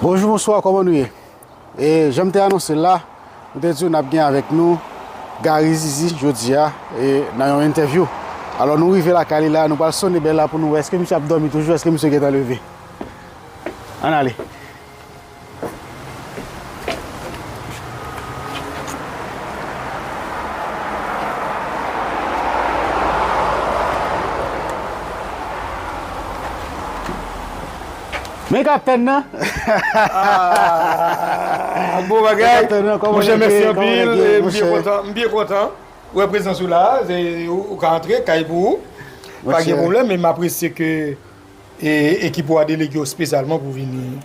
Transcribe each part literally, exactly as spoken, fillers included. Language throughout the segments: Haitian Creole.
Bonjou, bonswa, kòman nou ye? E jan m te anonse l la, nou te di w n ap gen avèk nou Gary Zizi jodi a, e nan yon entèvyou. Alò, nou rive lakay li la, nou pral sonnen bèl la pou nou wè èske misye ap dòmi toujou, èske misye gentan leve. Ann ale. Men kaptèn nan. Ah, bon bagay. Kaptèn nan, kòman nèg ye? Monchè, mèsi anpil. Kòman nèg ye, monchè? M byen kontan, m byen kontan. Wè prezans ou la, se, ou, ou ka antre, kay pou ou. Pa gen pwoblèm, e m apresye ke, e, ekip ou a delege w espesyalman pou vini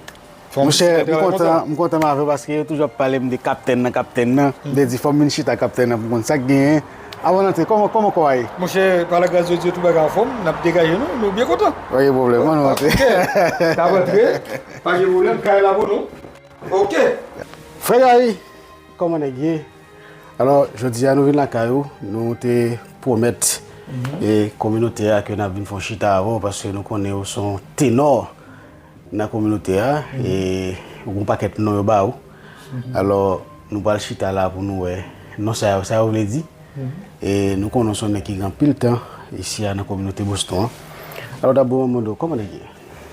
fè yon ti sipòte travay konsa. Monchè, m kontan, m kontan m avè w paske yo toujou ap pale m de kaptèn nan, kaptèn nan. M te di fò m vin chita kaptèn nan pou m konn sa k genyen. Avan n antre, kòman, kòman kò a ye? Monchè, pa lagras de Dye, tout bagay anfòm, n ap degaje nou, nou byen kontan. Pa gen pwoblèm, ann nou antre. Ok, n ap antre. Pa gen pwoblèm, kay la pou nou. Ok. Frè Gary, kòman nèg ye? Alò, jodi a nou vin lakay ou, nou te pwomèt, e, kominote a ke n ap vin fè yon chita avè w, paske nou konnen ou se yon tenò nan kominote a, e, ou gen yon pakèt non yo ba ou. Alò, nou pral chita la pou nou wè non sa yo, sa yo vle di. E, nou konnen ou se yon nèg ki gen anpil tan isi a nan kominote Boston an. Alò, dabò, mwen mande w, kòman nèg ye?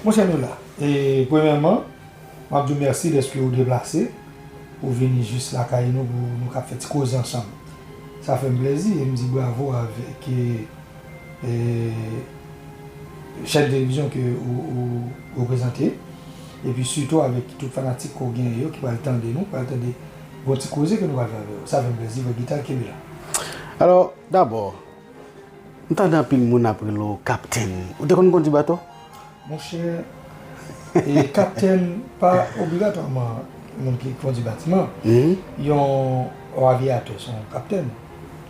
Monchè, nou la. E, premyèman, m ap di w mèsi dèske ou deplase, ou vini jis lakay nou pou nou kab fè ti koze ansanm. Sa fè m plèzi e m di bravo avèk, e, e, chèn televizyon ke ou, ou reprezante, epi sitou avèk tout fanatik ke w genyen yo ki pral tande nou, pral tande bon ti koze ke nou pral fè avè w. Sa fè m plèzi, vrè Guitar, kenbe la. Alò, dabò, m tande anpil moun ap rele w kaptèn. Ou te konn kondi bato? Monchè, e, kaptèn pa obligatwaman moun ki kondi batiman. Yon avyatè se yon kaptèn.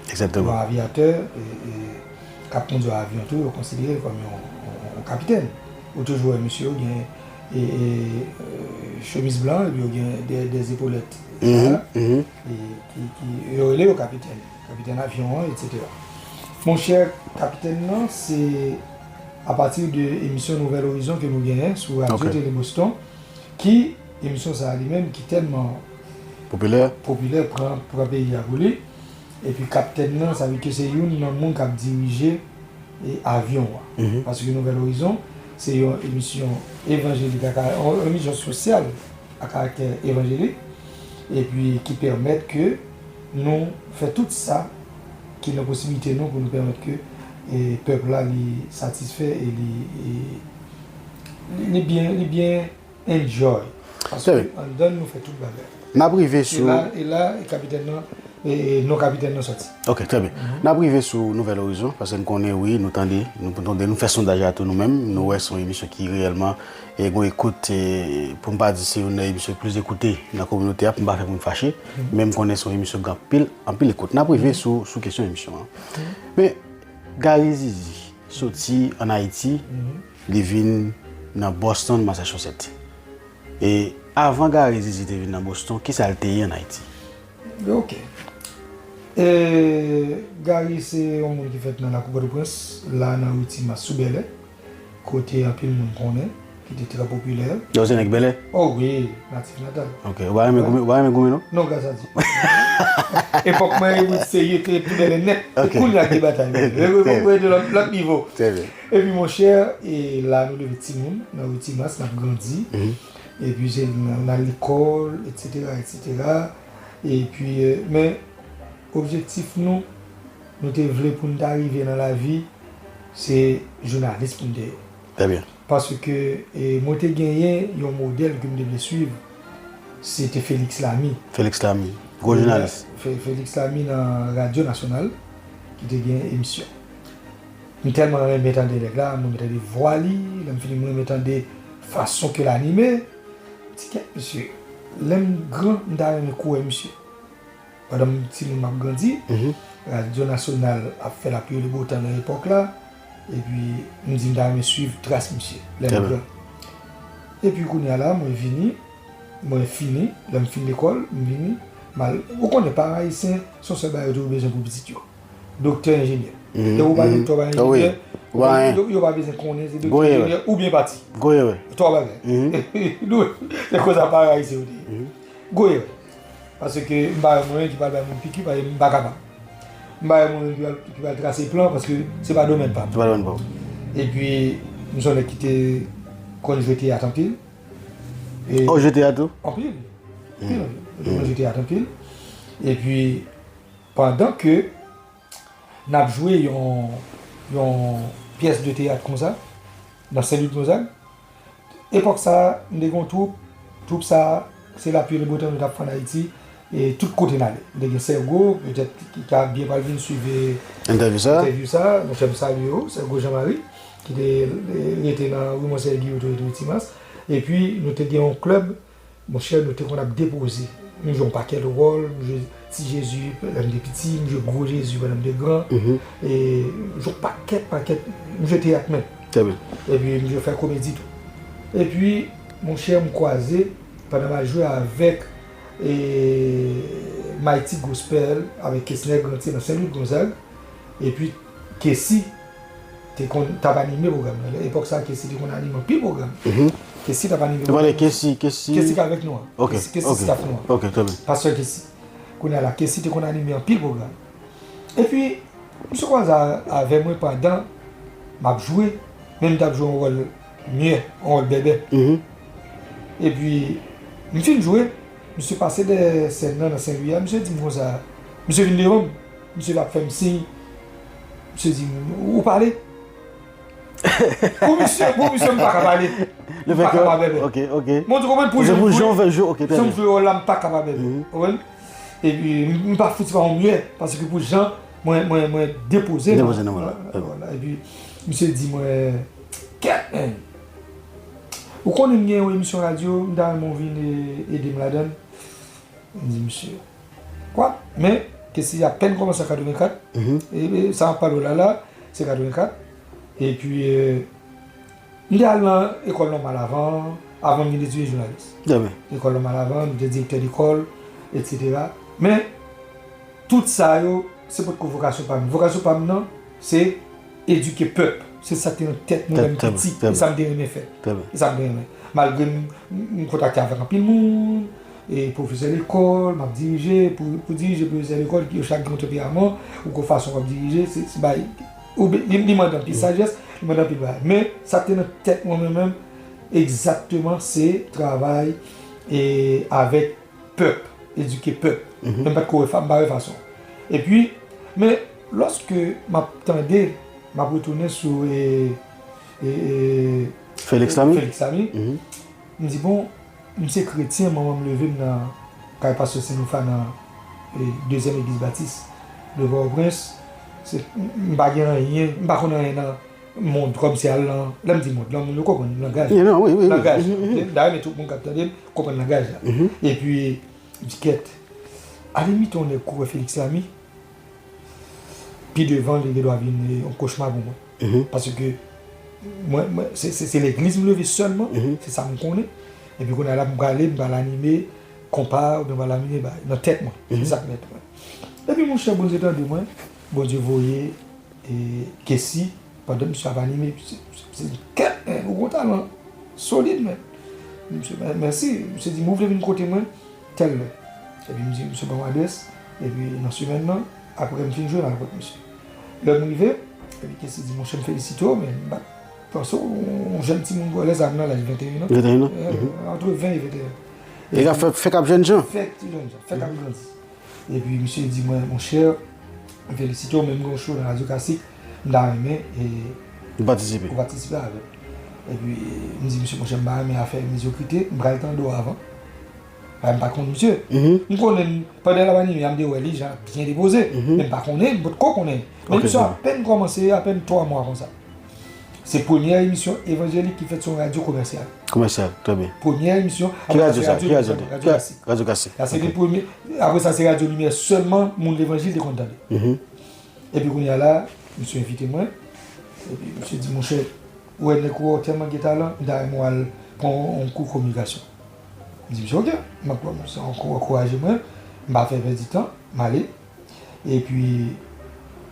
Egzakteman. Yon avyatè, e, e, k ap kondi yon avyon tou, yo konsidere l kòm yon, yon, yon kapitèn. Ou toujou wè misye yo gen, e, e, e, chemiz blan, epi yo gen de, de zepolèt, e, ki, ki, yo rele yo kapitèn. Kapitèn avyon an, etsetera. Monchè, kapitèn nan, se apati de emisyon Nouvèl Orizon ke nou genyen sou Radyo Tele Boston, ki, emisyon sa a li menm, ki tèlman popilè, pran, pran peyi a pou li. Epi kaptèn nan, sa vle di ke se youn nan moun k ap dirije, e, avyon an. Paske Nouvèl Orizon, se yon emisyon evanjelik, a ka-, yon emisyon sosyal a karaktè evanjelik, epi ki pèmèt ke nou fè tout sa ki nan posiblite nou pou nou pèmèt ke, e, pèp la li satisfè e li, e, li, li byen, li byen enjoy. Paske anndan nou fè tout bagay. N ap rive sou. E la, e la, e kapitèn nan, e, e non kapitèn nan sòti. Ok, trè byen. N ap rive sou Nouvèl Orizon, paske n konnen, wi, nou tande, nou tande, nou fè sondaj la tou nou menm, nou wè se yon emisyon ki reyèlman, e, gon ekout, e, pou m pa di se youn nan emisyon ki plis ekoute nan kominote a, pou m pa fè moun fache, men m konnen se yon emisyon ki gen anpil, anpil ekout. N ap rive sou, sou kesyon emisyon an. Men, Gary Zizi soti ann Ayiti, li vin nan Boston, Massachusetts. E avan Gary Zizi te vin nan Boston, kisa l te ye ann Ayiti? Ok. E, Gary se yon moun ki fèt nan lakou Pòtoprens, la nan ri Timas sou Bèlè, kote anpil moun konnen, ki te trè popilè. Yo se nèg Bèlè? Oh wi, natif natal. Ok, ou pa renmen goumen, ou pa renmen goumen non? Non, gras a Dye. Epòk mwen, e, serye, te tou Bèlè nèt. Ok. Kounye a k gen batay. Epòk mwen te lòt, lòt nivo. Trè byen. Epi monchè, e la nou leve timoun, nan ri Timas, n ap grandi. Epi se, n al lekòl, etsetera, etsetera. Epi, e, men, objektif nou, nou te vle pou n ta rive nan lavi, se jounalis pou n te ye. Trè byen. Paske, e, mwen te genyen yon modèl ke m te vle swiv, se te Félix Lamy. Félix Lamy, gwo jounalis. Fe-, Félix Lamy nan Radyo Nasyonal, ki te gen emisyon. M tèlman renmen tande nèg la, m renmen tande vwa li, lè m fini m renmen tande fason ke l anime. M di, kèt mesye, lè m gran, m ta renmen kou wè misye. Pandan m timoun m ap grandi, Radyo Nasyonal ap fè lapli e leboutan nan epòk la, epi m di m ta renmen swiv tras misye, lè m gran. Epi kounye a la, mwen vini, mwen fini, lè m fin lekòl, m vini, m al, ou konnen paran ayisyen, se yon sèl bagay yo toujou bezwen pou pitit yo. Doktè, enjenyè. Mhm, e ou pa mhm. Doktè, ou pa enjenyè, yo, yo pa bezwen konnen se doktè, enjenyè oubyen pati. Gwo erè. Twa bagay. Mhm. Nou, se konsa parey se yo te ye. Mhm. Gwo erè. Paske m pa wè mwen ki pral bay moun piki, paske m pa kapab. M pa wè mwen ki pral, ki pral trase plan, paske se pa domèn pa m. Se pa domèn pa w. Epi, m se yon nèg ki te konn jwe teyat anpil. E oh, jwe teyat tou? Anpil. Anpil, anpil. M te konn jwe teyat anpil. Epi, pandan ke n ap jwe yon, yon pyès de teyat konsa, nan Sen Louis Gonzag, epòk sa a, m te gen yon twoup. Twoup sa a, se lapli e le beau temps nou t ap fè ann Ayiti, e tout kote n ale. M te gen Sègo, petèt ki ka byen pral vin swiv, e, entèvyou sa a. Entèvyou sa a, monchè, m salye w, Sègo Jean Marie, ki te, e, rete nan ri Monseyè Guillotot, rete ri Timas. Epi, nou te gen yon klèb, monchè, nou te konn ap depoze. M jwe yon pakèt wòl, m jwe Ti Jezi lè m te piti, m jwe Gwo Jezi pandan m te gran, mhm. E m jwe yon pakèt, pakèt, m jwe teyat menm. Trè byen. Epi m jwe fè komedi tou. Epi, monchè, m kwaze, pandan m al jwe avèk, e, Mighty Gospel, avèk Kesner Grantier nan Sen Louis Gonzag, epi Kessy te konn t ap anime pwogram nan. Epòk sa, Kessy te konn anime anpil pwogram. Mhm. Kessy t ap anime pwogram. Kessy, Kessy. Kessy k avèk nou an. Ok, Kessy, Kessy ok. Staff nou an. Ok, trè byen. Pastè Kessy. Kounye a la, Kessy te konn anime anpil pwogram. Epi, misye kwaze a, avè mwen pandan m ap jwe, men m t ap jwe yon wòl myè, yon wòl bèbè. Mhm. Epi, m fin jwe, misye pase dèyè sèn nan, nan Sen Lwi a, misye di m konsa, misye vin devan m, misye t ap fè m siy, misye di m, ou pale? Pou misye, pou misye, m pa ka pale. M pa ka pa bèbè. Ok, ok. Mwen, ou konprann, pou jan m jwe, jan m jwe wòl la, m pa ka pa bèbè. Mhm. Ou konprann? Epi, m, m pa fouti pa yon myè, paske pou jan mwen, mwen, mwen depoze nan. Depoze nan wòl la. Vwala. Epi, misye di mwen, kèt, men! Ou konnen m gen yon emisyon radyo, m ta renmen w vin e, ede m ladan l. M di, misye, kwa? Men, Kessy apèn kòmanse an katrevenkat. Mhm. E, e, sa m ap pale w la, la, se katrevenkat. Epi, e, m te al nan ekòl nòmal avan, avan m vin etidye jounalis. Trè byen. Ekòl nòmal avan, m te direktè lekòl, etsetera. Men, tout sa yo, se potko vokasyon pa m. Vokasyon pa m nan, se edike pèp. Se sa k te nan tèt mwen lè m piti. E sa m te renmen fè. Trè byen. E sa m te renmen. Malgre m, m, m kontakte avèk anpil moun, e pwofesè lekòl, m ap dirije, pou, pou dirije pwofesè lekòl, yo chak gen yon tanperaman, ou gon fason w ap dirije, se, se bay, ou be-, li, li mande anpil sajès, li mande anpil bagay. Men, sa k te nan tèt mwen, mwen menm, egzakteman, se travay, e, avèk pèp, edike pèp. Mhm. Men m pa t ko wè fa-, m pa wè fason. Epi, men, lòske m ap tande, m ap retounen sou, e, e, e, Félix Lamy? Félix Lamy, mhm. M di, bon, m se kretyen, manman m leve m nan kay pastè Sen Nofa nan, e, dezyèm legliz batis de Pòtoprens. Se, m, m pa gen anyen, m pa konn anyen nan mond, kòmsi al nan, lè m di mond, nan moun yo konprann langaj. Yeah, non, wi, wi, wi. Langaj. Mhm, mhm. Dayè, men tout moun k ap tande m konprann langaj la. Mhm. Epi, m di, kèt, alimit yon nèg kou wè Félix Lamy, pi devan, li gendwa vin, e, yon kochma pou mwen. Mhm. Paske mwen, mwen, se, se, se legliz m leve sèlman, mhm, se sa m konnen. Epi kounye a la, m prale, m pral anime konpa, oubyen m pral anime bay, nan tèt mwen. Mhm. Se sa k nan tèt mwen. Epi, monchè, Bondye tande mwen, Bondye voye, e, Kessy, pandan misye ap anime, se, se, se, kèt, men, ou gon talan solid, men. Misye, mè-, mèsi. Misye di m, ou vle vin kote mwen? Tèl lè. Epi m di, misye ban m adrès, epi nan semèn nan, apre m fin jwe, m al kot misye. Lè m rive, epi Kessy di, monchè, m felisite w, men m pa t panse w, yon jèn timoun, bò, lè sa m nan laj venteyen an. Venteyen an? Eh, mhm. Antre ven e venteyen. E ka fè, fèk ap jènjan. Fèk ti jènjan, fèk ap grandi. Epi misye di mwen, monchè, m felisite w, men m gen yon show nan Radyo Klasik, m ta renmen, e, ou patisipe. Ou patisipe avè m. Epi m di, misye, monchè, m pa renmen afè medyokrite, m pral tande w avan. Paske m pa t konn misye. Mhm. M konnen, pandan l ap anime a, m te wè li, jan l ap byen depoze. Mhm. Men m pa konnen, m potko konnen. Men misye apèn kòmanse, apèn twa mwa konsa. Se premyè emisyon evanjelik ki fèt sou yon radyo komèsyal. Komèsyal, trè byen. Premyè emisyon, ki radyo sa? Ki radyo? Radyo Klasik. Radyo Klasik. Sa se te premye, apre sa, se Radyo Limyè sèlman moun levanjil te konn tande. Mhm. Epi kounye a la, misye envite mwen. Epi misye di, monchè, ou wè nèg ou wè w tèlman gen talan, m ta renmen w al pran yon kou kominikasyon. M di, misye, oke, m ap, misye ankouraje mwen, m pa fè pèdi tan, m ale. Epi,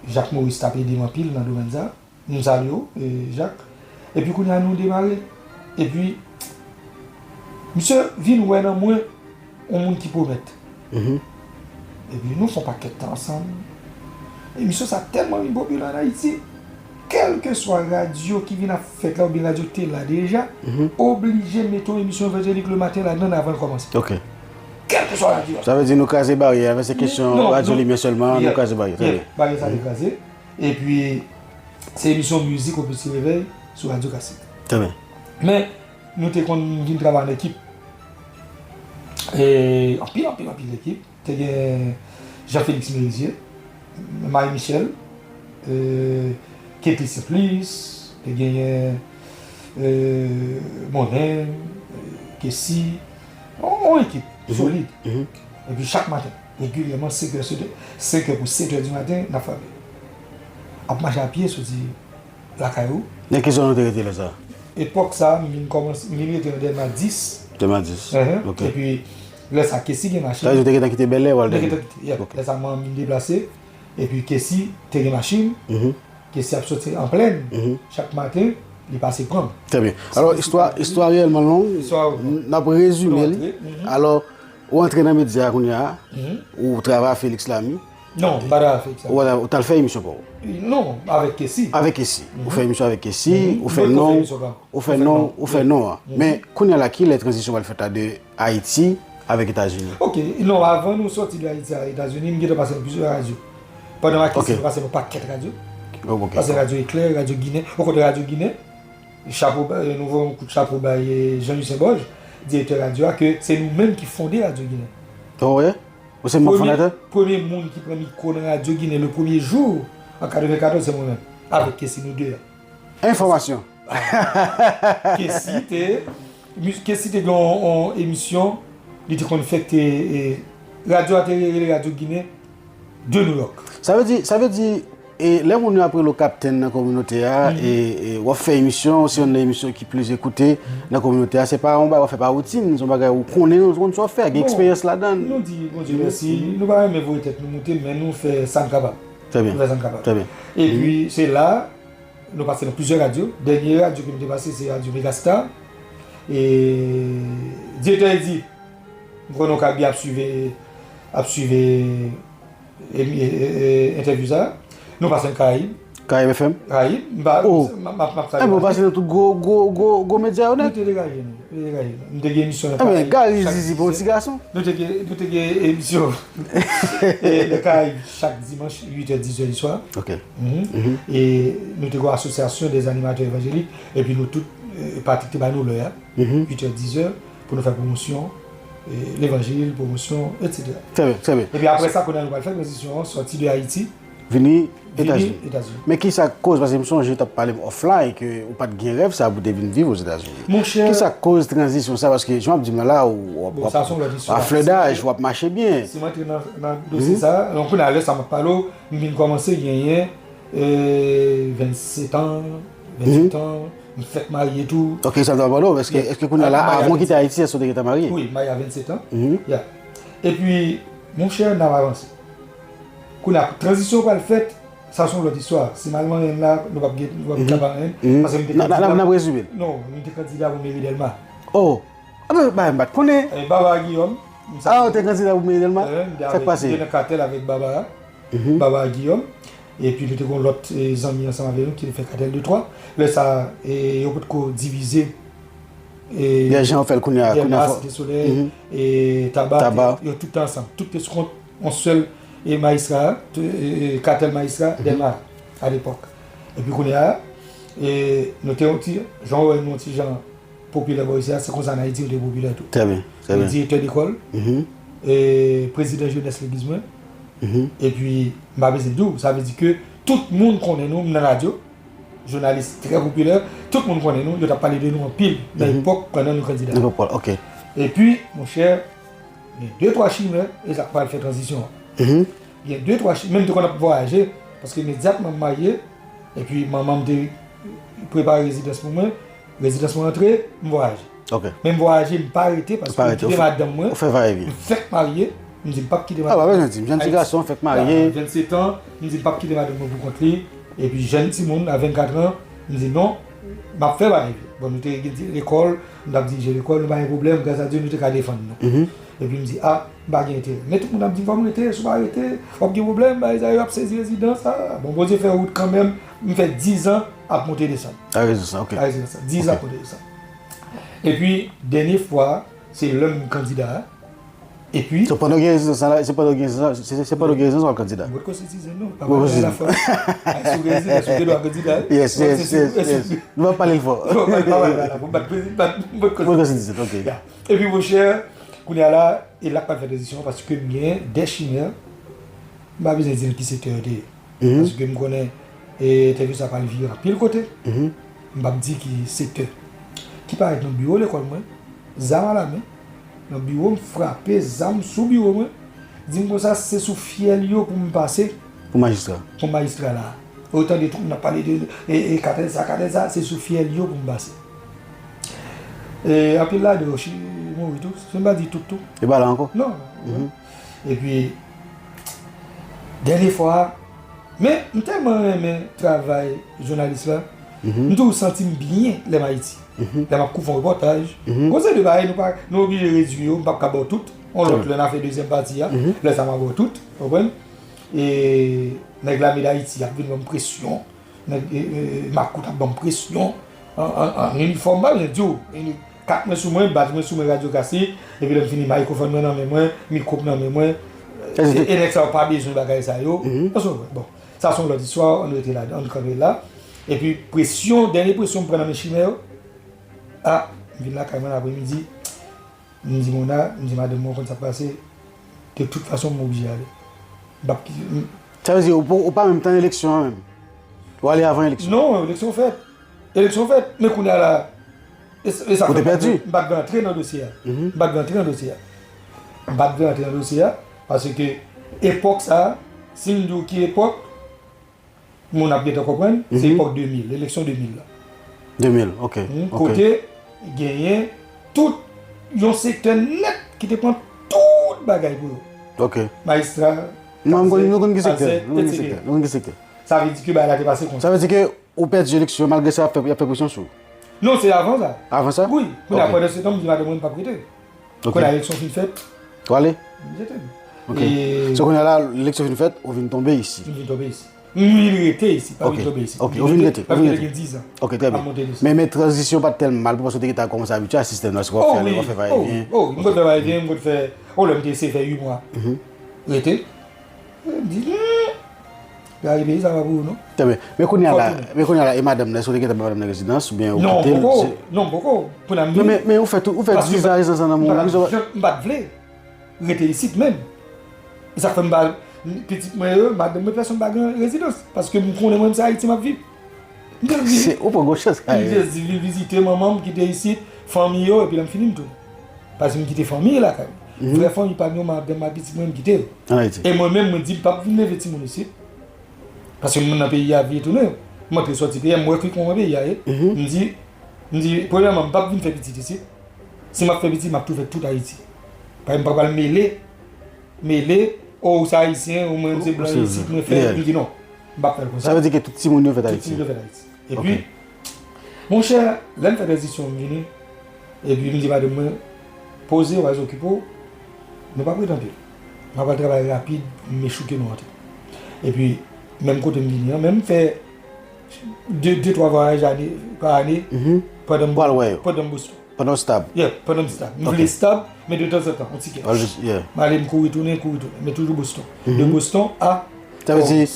Jacques Maurice t ap ede m anpil nan domèn sa. M salye w, e, Jacques. Epi kounye a nou demare. Epi, misye vin wè nan mwen yon moun ki pwomèt. Epi nou fè yon pakèt tan ansanm. Emisyon sa tèlman vin popilè ann Ayiti. Kèlkeswa radyo ki vin ap fèt la, oubyen radyo ki te la deja, oblije mete yon emisyon evanjelik lematen ladan l avan l kòmanse. Ok. Kèlkeswa radyo a. Sa vle di nou kraze baryè a, se kesyon radyo limyè sèlman, nou kraze baryè. Trè byen. Baryè sa te kraze. Epi, se emisyon mizik au petit réveil sou Radyo Classique. Trè byen. Men, nou te konn vin travay an ekip. E, anpil, anpil, anpil ekip. Te gen Jean Félix Merizier, Marie Michel, e, Ketly Simplice, te genyen, e, Monnen, e, Kessy, yon, yon ekip solid. Epi chak maten, regilyèman, senk è, senk è pou sèt è di maten, n ap frape. Ap mache a pye soti lakay ou. Nan ki zòn ou te rete lè sa a? Epòk sa a, m vin kòmanse, m vin rete nan Dèlma dis. Dèlma dis. Ok. Epi, lè sa a, Kessy gen machin. Sa vle di ou te gentan kite Bèlè, w al Dèlma? Mwen te gentan kite, yep. Lè sa a, mwen, m vin deplase. Epi, Kessy te gen machin. Kessy ap soti an plèn. Chak maten, li pase pran m. Trè byen. Alò, istwa, istwa reyèlman long. Istwa long. N ap rezime li. Alò, ou antre nan medya a kounye a, ou travay ak Félix Lamy. Non, m pa t al fè sa. Ou, ou t al fè emisyon pa w? Non, avèk Kessy. Avèk Kessy. Ou fè emisyon avèk Kessy, ou fè non, ou fè non, ou fè non an. Men kounye a la, kilè tranzisyon pral fèt la de Ayiti avèk Etazini? Ok, non, avan nou sòti de Ayiti a Etazini, m gentan pase nan plizyè radyo. Pandan m ak Kessy, nou pase nan pakèt radyo. Pase Radyo Eklè, Radyo Ginen, okontrè Radyo Ginen, chapo ba, nou voye yon kout chapo bay, e, Jean Lucien Borges, direktè radyo a, ke se nou menm ki fonde Radyo Ginen. Oh, wi? Ou se manm fondatè? Premye, premye moun ki pran mikwo nan Radyo Ginen le premye jou an katrevenkatòz, se mwen menm, avèk Kessy, nou de a. Enfòmasyon. Kessy te, Kessy te gen yon, yon emisyon, li te konn fè, te, e, radyo a te rele Radyo Ginen de New York. Sa vle di, sa vle di, e, lè moun yo ap rele w kaptèn nan kominote a, e, e, w ap fè emisyon, se youn nan emisyon ki plis ekoute nan kominote a, se pa yon bagay w ap fè pa woutin, se yon bagay ou konnen, ou konn sa w ap fè, gen eksperyans ladan l. Nou di Bondye mèsi, nou pa renmen voye tèt nou moute, men nou fè sa n kapab. Trè byen. Nou fè sa n kapab. Trè byen. Epi, se la, nou pase nan plizyè radyo. Dènye radyo ke m te pase, se radyo Megastar. E direktè a di, m kwè nou ka byen ap swive, ap swive, e, e, e, entèvyou sa. Nou pase nan Karayib. Karayib F M? Karayib, m pa, m, m, m ap salye. Enben, ou pase nan tout gwo, gwo, gwo, gwo medya yo nèt? Nou te degaje nou. M te gen emisyon nan Karayib. Enben, Gary Zizi pa yon ti gason. Nou te gen, nou te gen emisyon nan Karayib chak dimanch, uit è, diz è di swa. Ok. E nou te gen yon asosyasyon dè animatè evanjelik, epi nou tout, e, Patrick te ba nou lè a, uit è, diz è, pou nou fè pwomosyon, e, levanjil, pwomosyon, etsetera. Trè byen, trè byen. Epi apre sa, kounye a nou pral fè tranzisyon an, sòti de Ayiti, vini Etazini. Men kisa k koz, paske m sonje w t ap pale m offline ke ou pa t gen rèv sa pou w te vin viv Ozetazini. Monchè. Kisa k koz tranzisyon sa? Paske jan w ap di m nan la, ou, w ap, w ap, w ap flèdaj, w ap mache byen. Si m antre nan, nan dosye sa, donk kounye a lè sa m ap pale w, m vin kòmanse genyen, e, vennsetan, vennsetan, m fèk marye tou. Ok, sa m t ap pale w, èske, èske kounye a la, avan w kite Ayiti, èske w te gentan marye? Wi, m marye a vennsetan. Ya. Epi, monchè, n ap avanse. Kounye a, tranzisyon pral fèt, sa se yon lòt istwa. Si m al manyen l la, nou p ap gen, nou p ap gen tan pa anyen. Paske m te kandida. N ap rezime l. Non, m te kandida pou meri Dèlma. Oh! Anben, bagay m pa t konnen. E, Barbara Guillaume. Ah, ou te kandida pou meri Dèlma? Sa k pase? M te nan katèl avèk Barbara. Barbara Guillaume. Epi nou te gen yon lòt, e, zanmi ansanm avè nou ki te fè katèl de twa. Lè sa, e, yo potko divize. E, Dèlma, Site Solèy, e, Taba, yo tout te ansanm. Tout te sou kont yon sèl, e, majistra, e, e, katèl majistra, Dèlma, a lepòk. Epi kounye a, e, nou te yon ti, jan w wè nou yon ti jan popilè bò isi a, se konsa ann Ayiti yo te popilè tou. Trè byen, trè byen. Direktè lekòl, e, prezidan jenès legliz mwen. Epi, m pa bezwen di w, sa vle di ke tout moun konnen nou, m nan radyo, jounalis trè popilè, tout moun konnen nou, yo t ap pale de nou anpil nan epòk pandan nou kandida. Nan epòk, ok. Epi, monchè, gen de twa chimè, e sa k pral fè tranzisyon an. Gen de twa chimè, menm te konn ap vwayaje, paske imedyatman m marye, epi manman m te prepare rezidans pou mwen, rezidans mwen antre, m vwayaje. Ok. Men m vwayaje, m pa rete, paske m kite madanm mwen, m fèk marye, M di, "M p ap kite madanm mwen." A, pa bezwen di m, jèn ti gason, fèk marye. Vennsetan, m di, "M p ap kite madanm mwen pou kont li." Epi jèn timoun a vennkat an, m di, "Non, m ap fè bagay." Bon, nou te gen lekòl, nou t ap dirije lekòl, nou pa gen pwoblèm, gras a Dye, nou te ka defann nou. Epi m di, "A, m pa gen enterè." Men tout moun ap di m, "Fò m rete, si w pa rete, w ap gen pwoblèm, bagay sa yo ap sezi rezidans la." Bon, Bondye fè wout kanmenm, m fè diz an ap monte desann. A rezidans la, ok. A rezidans la, diz an ap monte desann. Epi, dènye fwa, se lè m kandida a. Epi so, pandan w gen rezidans la, se pandan w gen rezidans, se, se, se pandan w gen rezidans w al kandida. Mwen konstitize non, pa mwen la fwa. Si w gen rezidans, ou gen dwa kandida. Yes, yes, yes, yes. Nou pa pale l fò. Non, pa pale la, pou bat, bat, bat, mwen konstitize, ok. Epi monchè, kounye a la, e la k pral fè tranzisyon paske m gen de chimè, m pa bezwen di l ki sektè yo te ye. Paske m konnen, e, entèvyou sa pral vire anpil kote. M p ap di ki sektè. Ki parèt nan biwo lekòl mwen, zam alamen, nan biwo m, frape zam sou biwo mwen, di m konsa se sou fyèl yo pou m pase. Pou majistra. Pou majistra la. Ou tande tout moun ap pale de, e, e, katèl sa, katèl sa, se sou fyèl yo pou m pase. E, anpil ladan yo mouri tou. Se m pa di tout tou. E pa la ankò? Non. Epi, dènye fwa, men m tèlman renmen travay jounalis la, m toujou santi m byen lè m Ayiti. Lè m ap kouvri yon repòtaj, gon seri de bagay nou pa, nou oblije redui yo, m p ap ka ba w tout. Yon lòt lè n a fè dezyèm pati a, lè sa m a ba w tout, w konprann? E nèg lame d Ayiti ap vin ban m presyon. Nèg, e, e, makout ap ban m presyon. An, an, an inifòm, m pa bezwen di w. Ini-, kat mwen sou mwen, badj mwen sou mwen, radyo kase, epi lè m fini, mayikwofòn mwen nan men mwen, mikwo m nan men mwen. E, e nèg sa yo pa bezwen bagay sa yo. Bon, sa se yon lòt istwa, ann rete la, ann kanpe la. Epi presyon, dènye presyon m pran nan men chimè yo. A, m vin lakay mwen apremidi. M di Mona, m di madanm mwen, ou konn sa k pase, de tout fason m oblije ale. M p ap ki-, m- Sa vle di, ou pa, ou pa menm tann eleksyon an menm? Ou ale avan eleksyon? Non, eleksyon fèt. Eleksyon fèt, men kounye a la, e, e sa fè m pa t vle antre nan dosye a. M pa t vle antre nan dosye a. M pa t vle antre nan dosye a, paske epòk sa a, si m di w ki epòk, moun ap gentan konprann, se epòk de mil, eleksyon de mil la. De mil, ok. Kote genyen tout yon sektè nèt ki te pran tout bagay pou yo. Ok. Majistra, nou konn ki sektè, nou konn ki sektè, nou konn ki sektè. Sa vle di ke bagay la te pase konsa. Sa vle di ke ou pèdi eleksyon malgre sa y ap fè, y ap fè presyon sou ou. Non, se avan sa. Avan sa? Wi. Kounye a, pandan se tan, m di madanm mwen m p ap rete. Ok. Kounye a, eleksyon fin fèt. Ou ale? M rete. Ok. So, kounye a la, eleksyon fin fèt, ou vin tonbe isit. M vin tonbe isit. M vin rete isit, pa vin tonbe isit. Ok, ou vin rete, ou vin rete. Gen diz an. Ok, trè byen. Men, men tranzisyon pa t tèlman mal, pou paske w te gentan kòmanse abitye a sistèm nan, w ap fè ale, w ap fè vayevyen. O wi, m konn fè vayevyen, m konn fè, o, lè m te eseye fè uit mwa. Rete. M di, hmm, gade peyi sa pa pou ou non. Trè byen. Men kounye a la, men kounye a la, e madanm nan, èske w te gentan bay madanm nan rezidans, oubyen ou kite l? Non, m poko. Non, m poko. Kounye a m vini. Men, men ou fè tout, ou fè diz an rezidans nan men w. Paske m pa t vle rete isit menm. E sa k fè m ba pitit mwen yo, madanm mwen, pèsonn pa gen rezidans. Paske m konnen mwen, se Ayiti m ap viv. M te di, se, ou pran gwo chans, m te di, vin vizite manman m ki te isit, fanmi yo, epi lè m fini, m tounen. Paske m kite fanmi lakay mwen. Vrè fanmi pa m yo, madanm ak pitit mwen, m kite yo. Ann Ayiti. E mwen menm, mwen di, m p ap vin leve timoun isit. Paske moun nan peyi a vle tounen yo. M antre sòti peyi a, m wè ki kòman peyi a ye. M di, m di, premyèman, m p ap vin fè pitit isit. Si m ap fè pitit, m ap tou fè tout Ayiti. Paske m pa pral mele, mele, o, ou se ayisyen, ou mwen, m se blan isit, mwen fè, m di non. M p ap fè l konsa. Sa vle di ke tout timoun yo fèt Ayiti? Tout timoun yo fèt Ayiti. Epi, monchè, lè m fè tranzisyon, m vini, epi m di madanm mwen, poze w, al okipe w, nou p ap ret anpil. M ap al travay rapid, m echouke nou antre. Epi, menm kote m vini an, menm m fè de, de, twa vwayaj ane, pa ane, pandan m, pandan m Boston. Pandan w stab? Yeah, pandan m stab. M vle stab, men de tanzantan, yon ti kèch. M ale, m kouri tounen, kouri tounen, men toujou Boston. De Boston a Pòtoprens. Sa vle di,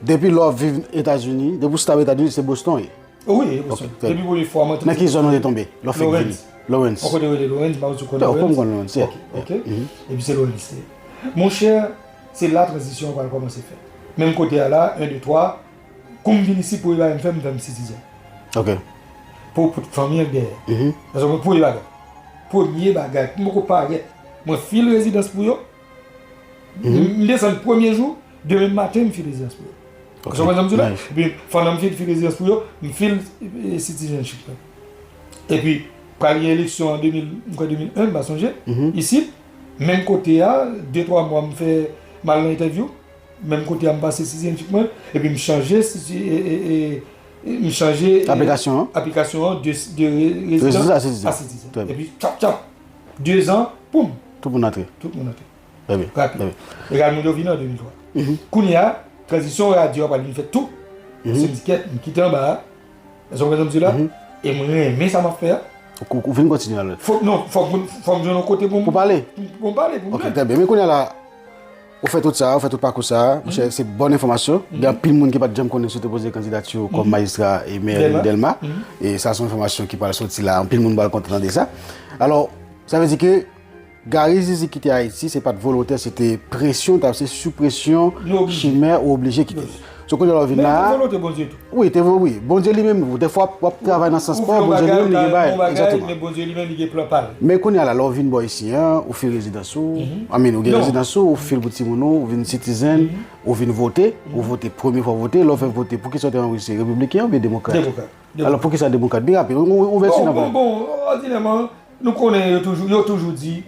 depi lè w ap viv Etazini, depi w stab Etazini, se Boston w ye? Wi, e Boston. Depi premye fwa m antre. Nan ki zòn ou te tonbe lè w fenk vini? Lawrence. Yon kote yo rele Lawrence, m pa konn si w konnen Lawrence. Ou konn Lawrence, yeah. Ok, ok. Epi se Lawrence li ye. Monchè, se la tranzisyon an pral kòmanse fèt. Menm kote a la, en, de, twa, kou m vin isit, premye bagay m fè, m fè m sitizen. Ok. Pou, pou fanmi an k dèyè. Sa se premye bagay. Premye bagay, m poko parèt. Mwen fil rezidans pou yo. M desann premye jou, demen maten, m fil rezidans pou yo. Ok. Ou konprann sa m di w la? Epi, pandan m fil, fil rezidans pou yo, m fil, e, citizenship la. Epi, pral gen eleksyon an de mil, m kwè de mil en, m pa sonje, isit, Menm kote a, de twa mwa m fè, m al nan entèvyou, menm kote a m pase sitizennchip mwen, epi m chanje siti-, e, e, e, e, m chanje, e, aplikasyon an? Aplikasyon an de, de re-, rezidan a sitizen. Epi, tchap, tchap, de zan, poum! Tout moun antre. Tout moun antre. Trè byen. Rapid. Egal moun yo vini an de mil twa. Kounye a, tranzisyon radyo a pral vin fèt tou. Paske m di kèt, m kite anba a. Èske w konprann sa m di la? E mwen renmen sa m ap fè a. Ou, ou vin kontinye alò? Fòk, non, fòk, fòk m jwenn yon kote pou m, pou pale. Pou, pou m pale, pou m jwenn. Ok, trè byen. Men kounye a la, ou fè tout sa, ou fè tout pakou sa, monchè, se bòn enfòmasyon. Gen anpil moun ki pa t janm konnen si w te poze kandidati w kòm majistra e mè Dèlma. E sa se yon enfòmasyon ki pral soti la, anpil moun pral kontan tande sa. Alò, sa vle di ke Gary Zizi kite Ayiti, se pa t volontè, se te presyon, ta, se sou presyon, Chimè, ou oblije kite. So, kounye a la w vin la. Men te volonte Bondye tou. Wi, te vo-, wi. Bondye li menm, dèfwa w ap travay nan sans pa w, Bondye li menm li gen bagay. Egzakteman. Men kounye a la, lè w vin bò isi an, ou fil rezidans ou, I mean, ou gen rezidans ou, ou fil pou timoun ou, ou vin citizen, ou vin vote, ou vote, premye fwa w vote, lè w fè vote, poukisa w te anrejistre, repibliken oubyen demokrat? Demokrat. Alò, poukisa demokrat? Byen rapid, ou, ou, ouvèti nan pale. Bon, bon, bon, òdinèman, nou konnen yo toujou, yo toujou di,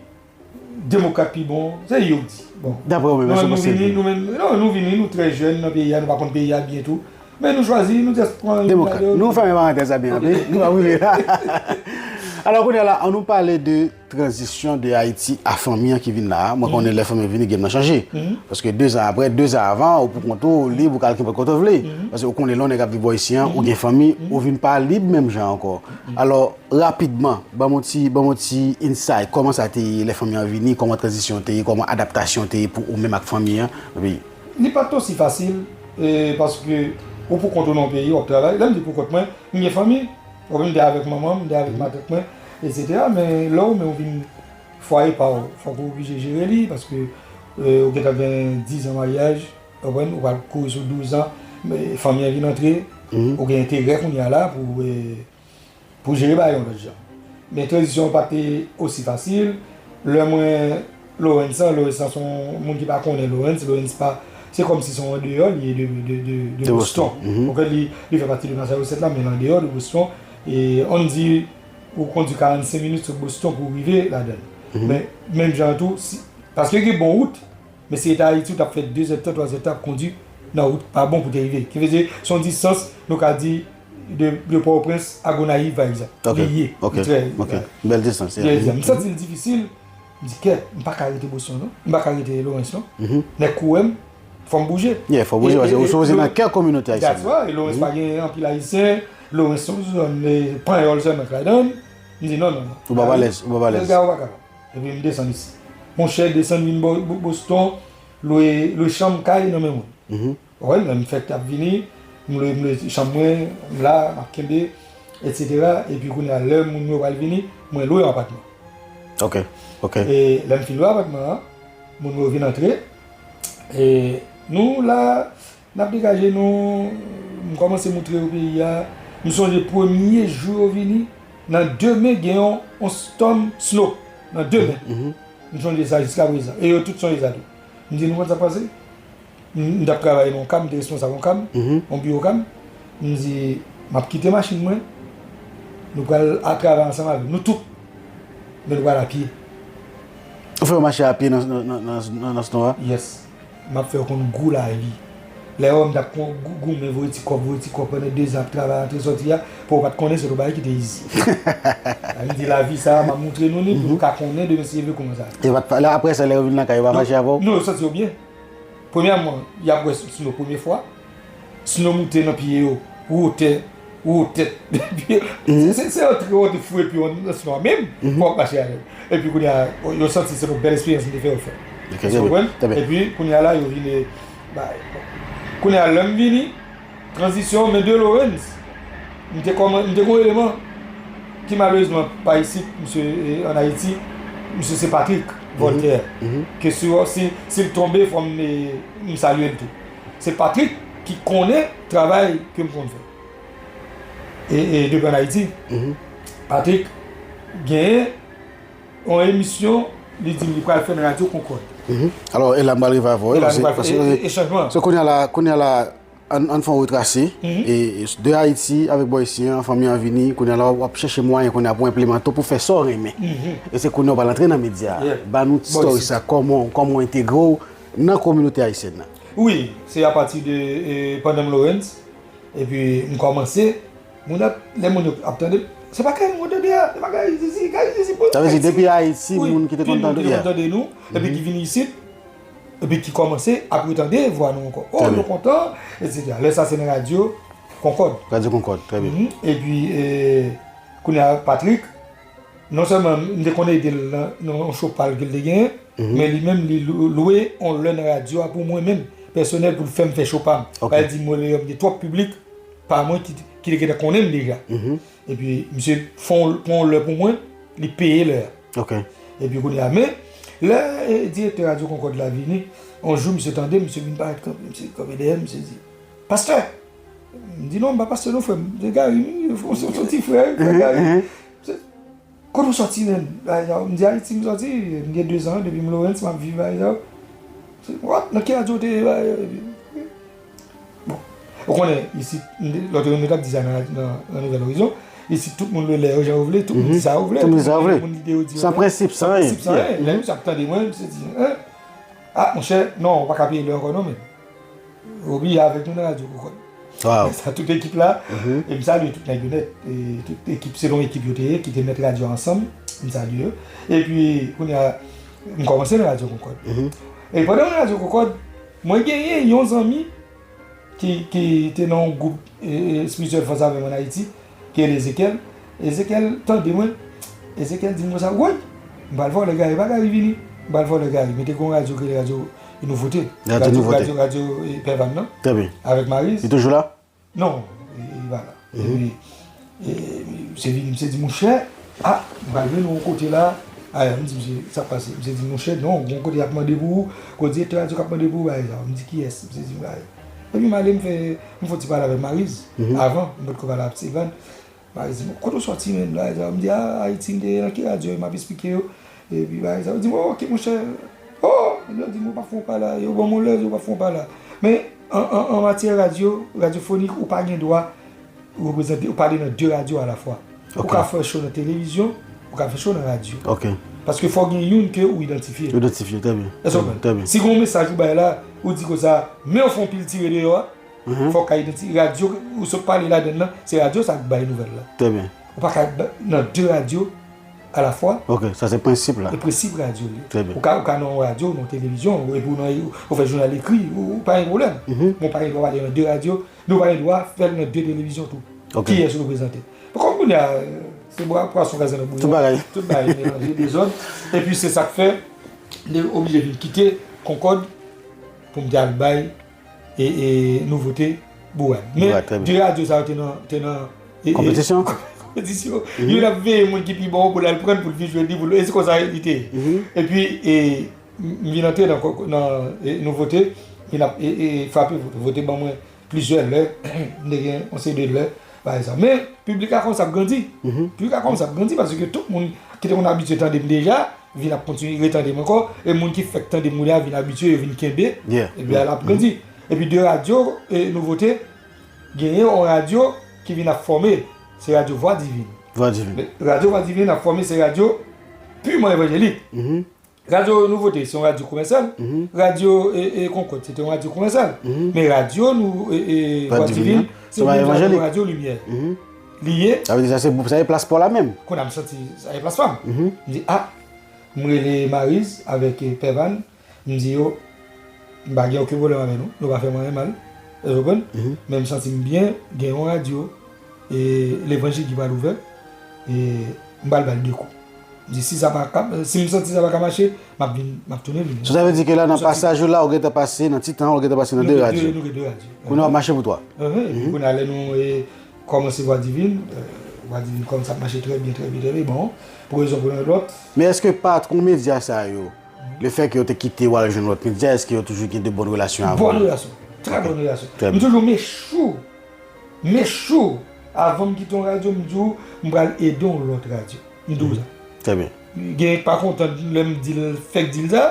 demokrat pi bon, se yo di. Bon. Daprè ou menm, èske w panse l pi bon? Nou menm, nou vini, nou menm, non, nou vini, nou trè jèn nan peyi a, nou pa konn peyi a byen tou. Men nou chwazi, nou just pran demokrat. Nou fèmen parantèz la byen rapid, nou pa boule la. Alò, kounye a la, ann nou pale de tranzisyon de Ayiti a fanmi an ki vin la a. Mwen konnen lè fanmi an vini, game nan chanje. Paske de zan apre, de zan avan, ou pou kont ou, ou lib, ou ka al kenpòt kote w vle. Paske ou konnen lè yon nèg ap viv bò isi an, ou gen fanmi, ou vin pa lib menm jan ankò. Alò, Rapidman, ban m yon ti, ban m yon ti insight, kòman sa te ye lè fanmi an vini, kòman tranzisyon te ye, kòman adaptasyon te ye pou ou menm ak fanmi an nan peyi? Li pa t osi fasil, e, paske ou pou kont ou nan yon peyi, w ap travay. Lè m di pou kont mwen, m gen fanmi, w konprann, m te avèk manman m, m te avèk matant mwen, etsetera. Men lè w menm ou vin fwaye pa w, fòk ou oblije jere li, paske, e, ou gentan gen diz an maryaj, w konprann, ou pral kouri sou douz an, men fanmi an vin antre, ou gen enterè kounye a la pou, e, pou jere bagay yon lòt jan. Men tranzisyon an pa te osi fasil. Lè m wè Lawrence an, Lawrence an se yon moun ki pa konnen Lawrence, Lawrence pa, se kòmsi se yon andeyò li ye de, de, de, de Boston. Donk li, li fè pati de Massachusetts la, men l andeyò de Boston. E ann di, ou kondi karannsenk minit sot Boston pou w rive ladan l. Men, menm jan an tou, si, paske gen bon wout, men si se te Ayiti, w t ap fè de zèdtan, twa zèdtan ap kondi nan wout pa bon pou te rive. Ki vle di, se yon distans, nou ka di, de, de Pòtoprens a Gonayiv, pa egzanp. Ok, li ye, ok, li trè, ok. Bèl distans, yeah. M santi l difisil. M di, kèt, m pa ka rete Boston, non. M pa ka rete Lawrence, non. Nèg kou wè m, fò m bouje. Yeah, fò w bouje, paske ou sipoze nan kè kominote ayisyèn nan. That's right. E Lawrence pa gen anpil Ayisyen. Lawrence se yon zòn, e, panyòl sèlman k ladan l. M di, non, non, non. Ou pa alèz, ou pa alèz. Ou pa kapab. Epi m desann isi. Monchè, desann vin Bo-, Bo-, Boston, lwe, lwe chanm kay nan men moun. Ou konprann? Lè m fèk ap vini, m lwe, m lwe chanm mwen, m la, m ap kenbe, etsetera. Epi kounye a, lè moun yo pral vini, mwen lwe yon apatman. Ok, ok. E lè m fin lwe apatman an, moun yo vin antre. E nou la, n ap degaje nou, m kòmanse moutre yo peyi a. M sonje premye jou yo vini, nan de men gen yon, yon storm snow. Nan de men. M sonje sa jiska prezan. E yo tout sonje sa tou. M di, nou konn sa k pase? M, m t ap travay nan yon kam, m te responsab yon kam, yon biwo kam. M di, m ap kite machin mwen, nou pral al travay ansanm avè m, nou tout. Men nou pral apye. Ou fè yo mache apye nan, nan, nan, nan, nan snow a? Yes. M ap fè yo konn gou lavi. Lè yo wè m t ap kon-, gou-, goumen, voye ti kòb, voye ti kòb pandan dezan ap travay antre sòti a, pou yo pa t konnen se yon bagay ki te izi. Sa vle di lavi sa a, m ap moutre nou li pou nou ka konnen demen si Dye vle kòman sa. E pa t fa-, lè, apre sa, lè yo vin lakay, yo pa fache avè w? Non, yo santi yo byen. Premyèman, y ap wè snow premye fwa. Snow moute nan pye yo, wotè, wotè. Se, se antre w antre foure pye w nan snow a menm, pou w ap mache avè l. Epi kounye a, yo santi se yon bèl eksperyans m te fè yo fè. Èske w konprann? Epi kounye a la, yo vin, e, bay. Kounye a, lè m vini, tranzisyon, men de Lawrence, m te kòman-, m te gen yon eleman ki malerezman pa isit, misye, e, ann Ayiti, misye se Patrick Voltaire. Ke si, si, si l tonbe, fò m, e, m salye l tou. Se Patrick ki konnen travay ke m konn fè. E, e depi ann Ayiti, Patrick genyen yon emisyon, li di m li pral fè nan Radyo Concorde. Alò, e la m pral rive avè w, e la m pral fè, e, e, e chanjman. So, kounye a la, kounye a la, Ann, ann fè yon retrase. E, e, de Ayiti, avèk bò isi an, fanmi an vini, kounye a la, w ap chèche mwayen kounye a pou enplimante w, pou fè sa w renmen. E se kounye a w pral antre nan medya a. Ba nou ti story sa, kòman, kòman w entegre w nan kominote ayisyèn nan? Wi, se apati de, e, pandan m Lawrence, epi m kòmanse, moun ap, lè moun yo ap tande, se pa Karim yo tande a, se pa Karim Zizi, Karim Zizi pou Sa vle di, depi Ayiti, moun ki te konn tande, ki te konn tande nou, epi ki vin isit, epi ki kòmanse ap retande vwa nou ankò. Oh, nou kontan, etsetera. Lè sa se nan radyo Concorde. Radyo Concorde, trè byen. Epi, e, kounye a, Patrick, non sèlman m te konn ede l nan, nan yon show pa l ke l te genyen, men li menm, li lou-, lwe yon lè nan radyo a pou mwen menm, pèsonèl, pou l fè m fè show pa m. Paske l di m, Léon, gen twòp piblik pa mwen ki, ki te gentan konnen m deja. Epi, misye fè yon, pran yon lè pou mwen, li peye lè a. Epi kounye a, men, lè, e, direktè Radyo Concorde la vini, yon jou, misye tande, misye vin parèt kanpe, misye kanpe dèyè m, misye di, "Pastè!" M di, "Non, m pa pastè non, frè m. Se Gary, wi, se, se, se ti frè, frè Gary." Misye, "Kote w sòti, menm?" M di, "Ayiti m sòti, m gen de zan depi m Lawrence, m ap viv Ayiti." "What? Nan ki radyo w te ye?" Bon. Ou konnen, isit, lòt yo, nou t ap di sa nan, nan, nan Nouvèl Orizon, isit tout moun lwe lè yo jan yo vle, tout moun di sa yo vle, tout moun di sa yo vle. San prensip, san anyen. Prensip, san anyen. Lè misye ap tande mwen, misye di, "Hein? Ah, monchè, non, ou pa ka peye lè ankò non, men." Ou bliye avèk nou nan Radyo Concorde. Sa tout ekip la, e m salye tout nèg yo nèt, e tout ekip, se yon ekip yo te ye, ki te mèt radyo a ansanm, m salye yo. Epi, kounye a, m kòmanse nan Radyo Concorde. E pandan m nan Radyo Concorde, mwen genyen yon zanmi ki, ki te nan yon gwoup, e, e, spirityèl fòs avè mwen an Ayiti, ki rele Ezekiel. Ezekiel tande mwen. Ezekiel di m konsa, "Woy, m pral vòlè Gary, pa Gary vini. M pral vòlè Gary." Mete gen yon radyo ki rele Radyo Nouvote. Radyo Nouvote. Radyo, radyo, e, Pè Van nan. Trè byen. Avèk Mariz. Li toujou la? Non, li, li pa la. Epi, e, misye vini, misye di, "Monchè, ah, m pral jwenn ou yon kote la." Ayè, m di, "Misye, sa k pase?" Misye di, "Monchè, non, gen yon kote y ap mande pou ou, gen direktè radyo k ap mande pou ou, bagay sa." M di, "Kiyès?" Misye di m, "Bagay." Epi m ale, m fè, m fè yon ti pale avèk Mariz. Avan, m potko pale avèk Stevan. Mariz di m, "Kote w sòti menm, bagay sa yo?" M di, "Ah, Ayiti, m te ye nan ki radyo, m ap esplike yo." Epi bagay sa yo di m, "Oh, ok, monchè." Oh, yo di m, "Ou pa fè yon pa la." Yo ban m yon lè, yo pa fè yon pa la. Men, an, an, an matyè radyo, radyofonik, ou pa gen dwa reprezante, ou pale nan de radyo alafwa. Ou ka fè show nan televizyon, ou ka fè show nan radyo. Paske fò gen youn ke ou idantifye. Idantifye, trè byen. Èske w konprann? Trè byen. Si gen yon mesaj ou bay la, ou di konsa, men w fè yon pil tire deyò a, fò w ka idantifye. Radyo, ou sot pale ladann nan, se radyo sa k bay nouvèl la. Trè byen. Ou pa ka ba-, nan de radyo alafwa. Ok, sa se prensip la. E prensip radyo li. Trè byen. Ou ka, ou ka nan yon radyo, nan yon televizyon, ou, epi ou nan, ou fè jounal ekri, ou, ou pa gen pwoblèm. Men ou pa gen dwa pale nan de radyo, nou pa gen dwa fè l nan de televizyon tou. Ok. Kiyès ou reprezante? Bon, kòm kounye a, se bwa, pwason kraze nan bouyon. Tout bagay. Tout bagay melanje, dezòd. Epi se sa k fè, m te oblije vin kite Concorde pou m te al bay e, e, Nouvote bourad. Men, de radyo sa yo te nan, te nan, e, e, konpetisyon. Konpetisyon. Youn ap veye moun ki pi bon pou l al pran l, pou l vin jwenn li, pou l, e se konsa li te ye. Epi, e, m, m vin antre nan, nan, e, Nouvote, vin ap, e, e, frape Vote. Vote ban mwen plizyè lè, m te gen yon seri de lè, pa egzanp. Men, piblik la kòmanse ap grandi. Piblik la kòmanse ap grandi, paske tout moun ki te konn abitye tande m deja, vin ap kontinye retande m ankò, e moun ki fèk tande m kounye a vin abitye, yo vin kenbe, epi l ap grandi. Epi de radyo, e, Nouvote, genyen yon radyo ki vin ap fòme, se radyo Vwa Divin. Vwa Divin. Men radyo Vwa Divin ap fòme, se radyo piman evanjelik. Radyo Nouvote, se yon radyo komèsyal. Radyo, e, e, Concorde, se te yon radyo komèsyal. Men radyo nou, e, e, Vwa Divin, se yon radyo limyè. Li ye. Sa vle di sa se, sa e plas pa w la menm. Kounye a m santi sa e plas pa m. M di, ah, m rele Mariz avèk, e, Pè Van, m di yo, m pa gen okenn pwoblèm avè nou, nou pa fè m anyen mal. Èske w konprann? Men m santi m byen, gen yon radyo, e, levanjil ki pral ouvè, e, m pral ba l de kou. M di, si sa pa ka, si m santi sa pa ka mache, m ap vin, m ap tounen vini. So, sa vle di ke la, nan pasaj ou la, ou gentan pase nan Titan, ou gentan pase nan de radyo. Nou gen de radyo. Kounye a w ap mache pou twa. Epi kounye a, lè nou, e, kòmanse Vwa Divin, e, Vwa Divin kòmanse ap mache trè byen, trè byen, trè byen, bon, pou rezon pou yon lòt. Men èske patwon medya sa yo, lefètke yo te kite w al jwenn lòt medya, èske yo toujou gen de bòn relasyon avè w? Bòn relasyon. Trè bòn relasyon. M toujou mechou. Mechou. Avan m kite yon radyo, m di w, m pral ede yon lòt radyo. M di w sa. Trè byen. Gen pa kontan lè m di l, fèk di l sa.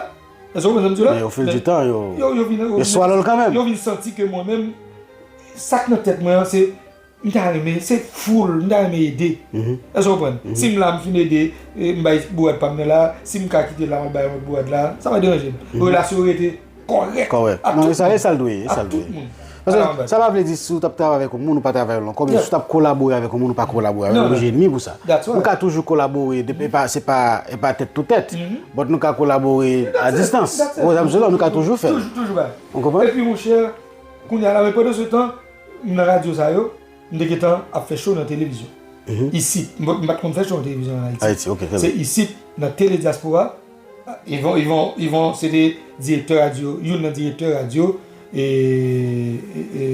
Èske w konprann sa m di w la? Men o fil di tan, yo, yo, yo vin, yo vin swallow l kanmenm. Yo vin santi ke mwen menm, Sa k nan tèt mwen an, se, m ta renmen, se full, m ta renmen ede. Èske w konprann? Si m la, m fin ede, e, m bay bourad pa m nan la, si m ka kite la, m al bay yon lòt bourad la, sa pa deranje m. Relasyon yo rete kòrèk. Kòrèk. Non, e sa, e sa l dwe ye, e sa l dwe ye. Paske sa pa vle di si w t ap travay avèk yon moun, ou pa travay avè l ankò, men si w t ap kolabore avèk yon moun, ou pa kolabore avè l, ou oblije enmi pou sa. Nou ka toujou kolabore, e pa, se pa, e pa tèt tou tèt. But nou ka kolabore a distans. Ou konprann? Nou ka toujou fè l. Toujou, toujou bay. Ou konprann? Epi, monchè, kounye a la, men pandan se tan, m nan radyo sa yo, m te gentan ap fè cho nan televizyon. Isit, m pa t konn fè cho nan televizyon an Ayiti. Ayiti, ok, trè byen. Se isit, nan Tele Diaspora, Yvon, Yvon, Yvon se te direktè radyo, youn nan direktè radyo, e, e, e,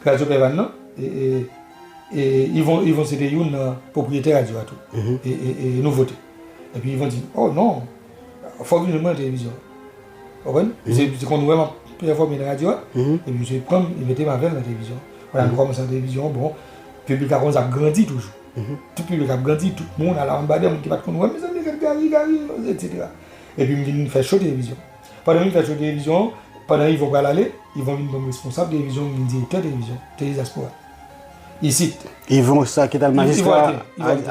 radyo Pèvan nan. E, e, e Yvon, Yvon se te youn nan pwopriyetè radyo a tou. E, e, e Nouvote. Epi Yvon di, "Oh non, fò w vin jwenn mwen nan televizyon." Ou konprann? Misye, misye konn wè m ap pèfòme nan radyo a. Epi misye pran m, li mete m avè l nan televizyon. Pandan nou kòmanse nan televizyon, bon, piblik la konn sa ap grandi toujou. Tout piblik ap grandi, tout moun, ala anba de moun ki pa t konn wè m, mezanmi, gad Gary, Gary, etsetera. Epi m vin fè cho televizyon. Pandan m vin fè cho televizyon, pandan Yvon pral ale, Yvon vin pran m responsab televizyon, m vin direktè televizyon, Tele Diaspora. Isit. Yvon sa ki t al majistra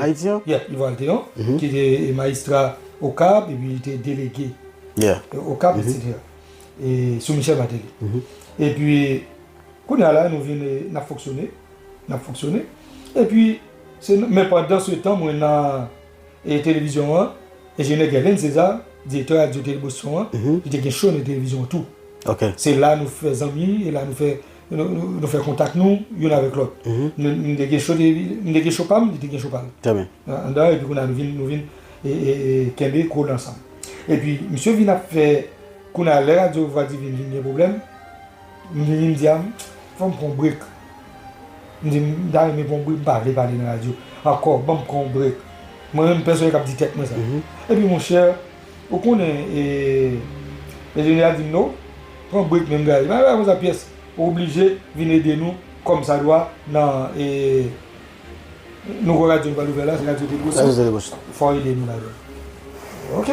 Ayiti an? Yeah, Yvon Alteon, ki te majistra Okap, epi li te delege Okap, etsetera. E sou Michel Martelly. Epi, kounye a la, nou vin, e, n ap fonksyone, n ap fonksyone. Epi, se, men pandan se tan, mwen nan, e, televizyon an, enjenyè Guerlain César, direktè radyo Tele Boston an, li te gen cho nan televizyon an tou. Se la nou fè zanmi, e la nou fè, nou, nou, nou fè kontak nou, youn avèk lòt. Nou, nou te gen cho, te, nou te gen cho pa m, li te gen cho pa l. Trè byen. An, anndan, epi kounye a nou vin, nou vin, e, e, e, kenbe kole ansanm. Epi, misye vin ap fè, kounye a lè radyo Vwa Divin vin gen pwoblèm, m vini, m di a m, fò m pran yon break. M di, m ta renmen pran yon break, m pa vle pale nan radyo ankò, ban m pran yon break. Mwen menm, pèsonèl k ap di tèt mwen sa. Epi, monchè, ou konnen, e, enjenyè a di m, "Non, pran break menm, Gary. Pa, pa konsa pyès. Ou oblije vin ede nou kòmsadwa nan, e, nouvo radyo nou pral ouvè la, se radyo Tele Boston. Radyo Tele Boston. Fò w ede nou ladan." Ok.